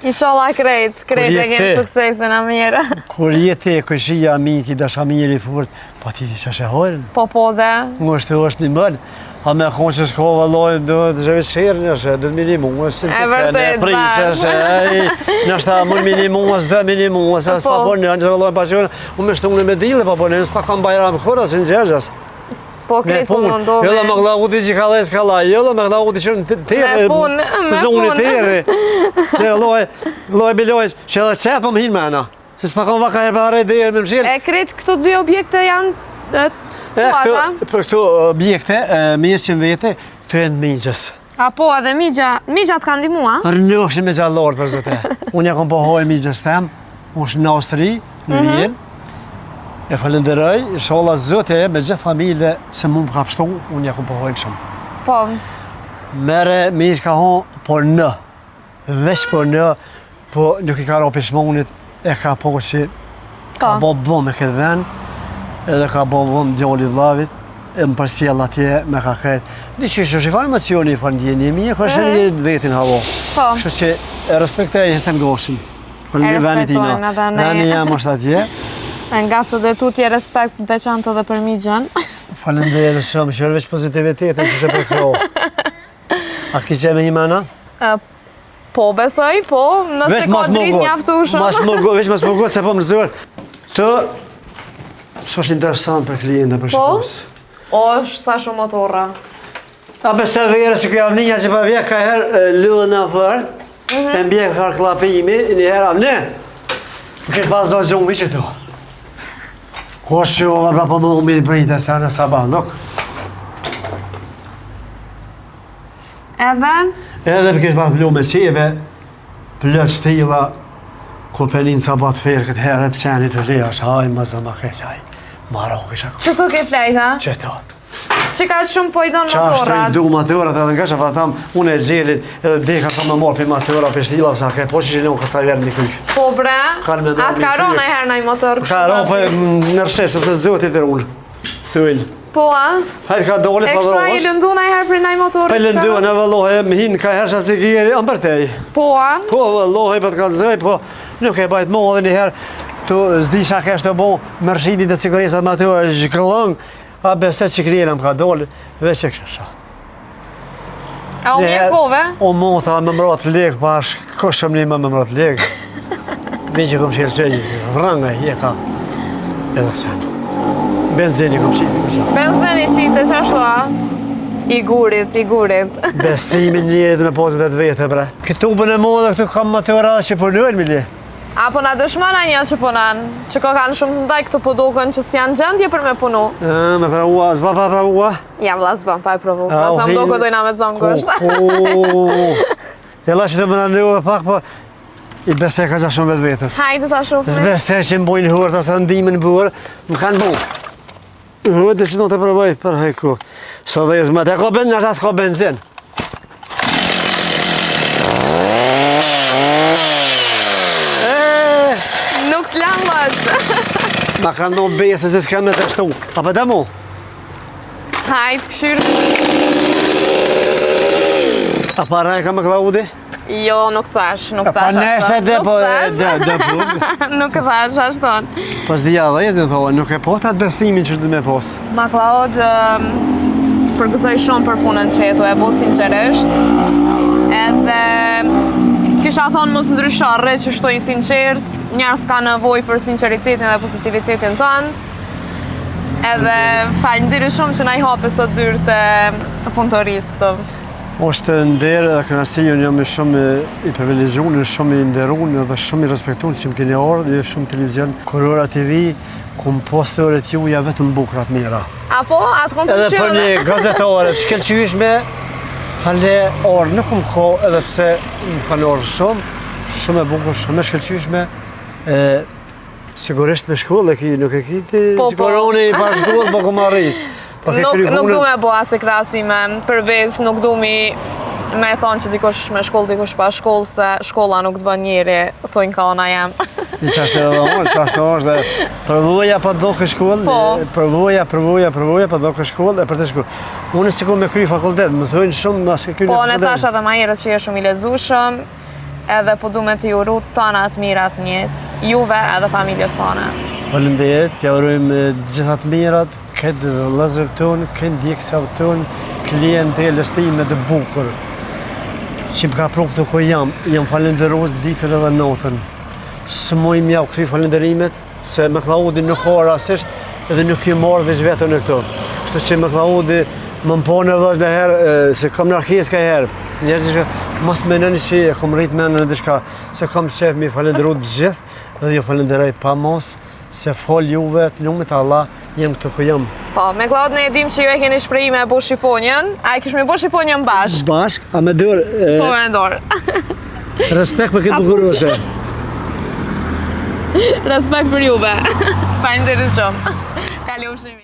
inshallah krejt, krejt je e kemi ti? suksesin a mirë. Kur jeti e këshia, miki, dashamiri i fort, po ti ti që hojrën. Po, po dhe. Nga është është një mën, a me konë që shko vëlloj, do të zheve qerën është, do të minimuës, E vërtet, prishë bash. është, ej, nështë mund minimuës, dhe minimuës, as pa Po. po në, në vëlloj pa qërën, unë me shtu unë me dile, pa po në, s'pa kam bajram kërë, asë në gjërgjës. Po, Me krejt po punë, mundohemi. jo dhe me këlla që ka lejs ka laj, jo dhe me këlla që në terë, Me punë, me zoni punë. terë, të loj, loj biloj, që edhe qetë po më hinë mena, se s'pa kam vaka herë pa harrej derë me mshilë. E krejt këto dy objekte janë e, E, tuata. këto, për këto objekte, e, mirë që në vete, të jenë miqës. A po, edhe migja, migja të kanë ndihmu, a? Rënofshin me gjallor për zote. Unë ja kom pohoj miqës tem, unë është në Austri, në Mhm. Vjenë. E falenderoj, inshallah zote me gjithë familje se mu më ka pshtu, unë ja kom pohoj shumë. Po, Mere miq ka hon, por në, veç po në, po nuk i ka ro pishmonit, e ka po që ka po. bo bo me këtë vend, edhe ka bo bo me djali vllavit, e më përcjell atje me ka krejt. Di që është i farë emocioni, i farë ndjenje e mirë, ka është mm -hmm. vetin havo. Po. Kështu që e respektoj Hesen Goshin. Po E në vendit tina. respektojmë edhe ne. Vendi jam është atje. E Nga së dhe tutje respekt veçantë edhe për migjën. Faleminderit shumë, që veç pozitivitetin që që përkro. A ki që me një mana? E, Po, besoj, po, nëse ka dritë mjaftueshëm. Mas më go, veç mas më go, se po më zërë. Të, s'është interesant për klienta, për Po? shikues. O, është sa shumë motorra. A besë verë që kjo avninja që pa vje ka herë e, lullën në fërë, Mhm. e mbjek farë klapimi, një herë avne. Më kesh pas do gjumë që tu. Ku është që ova pra po më umin pritë se në sabah, nuk. Edhe, Edhe për kesh pas blu me qeve, plot shtilla, kur penin sabah të ferë këtë herë, të qenit të leja, është haj, më zë ma keq, haj, maro kisha që tu ke flejt, ha? Që to. Që ka shumë po i donë Qa është motorat. i du motorat edhe nga që fa tham, unë e gjelin edhe deka ka më marrë për motora për shtila, sa ke po që që ka ca herë një kryq. Po bre, Kanë me a të ka dorë ra një në herë në motor Ka ra po e në rëshe, sepse zotit e unë. Thujnë. Po a? Hajtë ka dole E pa kështu a i vërosh. lëndu në herë për në motor? Po lëndu në vëllohe, më hinë ka herë që geri, ëmë për tej. Po a? Po vëllohe, po të kalzoj, po nuk e bajt mo edhe një herë, tu s'di çka kesh të bo, më rshidin të sigurisat motorë, zhkëllëng, a bese që krjena më ka dole, veç e kësha. A u mjekove? O mota më mbrot lek, pa shkoshëm një më më mbrot lek. Veç e kom shirë që një, rëngë, je ka. Edhe sen. Benzini kom shirë, s'ko qa. Benzini qitë që ashtu a? I gurit, i gurit. Besimin njerit me posë vetë vete, bre. Këtu për në modë, këtu kam motora që punojnë, mili. A po na dëshmon a një që punon? Që ko kanë shumë të ndaj këtu po duken që s'janë gjendje për me punu. E, me pravua, s'ba pa pravua. Ja, vlla s'bën, pa e provu. Pa sa më do dojna me të zonë kështë. E la që të më në pak, po i besej ka gja shumë vetë vetës. Hajde ta shohim. S'besej që më bojnë hurë, ta sa ndimin bërë, më kanë bu. Hurë dhe që do të provoj për hajku. Së dhe zmë, të ka benzin, ashtë s'ka benzin. E, Nuk të lanë lëq. Ma kanë do besë se s'ka me të shtu. A për demu? Hajde, këshyrë. A para e ka me Klaudi? Jo, nuk thash, nuk A pa thash neshe ashtu. dhe Nuk po e thash. dhe dhe po. Nuk thash ashtu. Po s'dija dhe jezin thonë, nuk e po të atë besimin që du me pos. Ma Klaud, ëm, të përgëzoj shumë për punën që jetu e bo sinqerisht. Edhe të kisha thonë mos ndrysho, rri që shto i sinqert, njerëz ka nevojë për sinqeritetin dhe pozitivitetin tënd. Edhe faleminderit shumë që na i hape sot dyert e punëtorisë këtu. Është nder edhe kënaqësi, unë jam shumë i privilegjuar, shumë i nderuar dhe shumë i respektuar që më keni ardhur, ju shumë televizion Kurora TV, ku më postoret juja vetëm bukrat mira. Apo, atë kom Edhe pëlqyer për një gazetare të shkëlqyeshme, hale orë nuk më ko, edhe pse më kanë orë shumë, shumë e bukur, shumë e shkëlqyeshme. E, sigurisht me shkollë e ki, nuk e ki ti, Po, po. siguroni pa shkollë, po kom arrit. Po ke Nuk, kry nuk punën. du me bo asë krahasime për besë, nuk du mi me thonë që dikush është me shkollë, dikush pa shkollë, se shkolla nuk të bën njeri, thojnë ka ona jem. I qashtë edhe unë, qashtë është dhe përvoja pa do kë shkollë, Po. përvoja, përvoja, përvoja pa do kë shkollë e për të shkollë. Unë si kom me kry fakultet, më thojnë shumë mas ke kry Po, në ne fakultet. thash edhe ma herët që je shumë i lezueshëm, edhe po du me t'i uru tana të mirat në jetë, juve edhe familjes tonë. Faleminderit, t'ja urojmë të gjitha të mirat, këtë vëllezërve tonë, këtë ndjekësave tonë, klientelës time të bukur. Që më ka pru këtu ku jam, jam falenderues ditën edhe natën. S'muj m'ja u kthy falenderimet, se me Klaudi nuk ka rastisht edhe nuk i marrë veç vetën në këto. Kështu që me Klaudi më më po në vëzh në herë, e, se kam narkes ka herë. Njerëzit që mos menoni që e kom rrit mendën në diçka, se kam qef mi falenderu të gjithë dhe ju falenderoj pa mos, se fol juve, të lumit Allah, jem këtu ku jam. Po, me Klaud ne e dim që ju e keni shprehje me bo shqiponjën, a e kish me bo shqiponjën bashkë? Bashk, a me dorë, e, Po, me dorë. respekt për këtë bukuroshe. Respekt për juve. Faleminderit shumë. Kalofshim.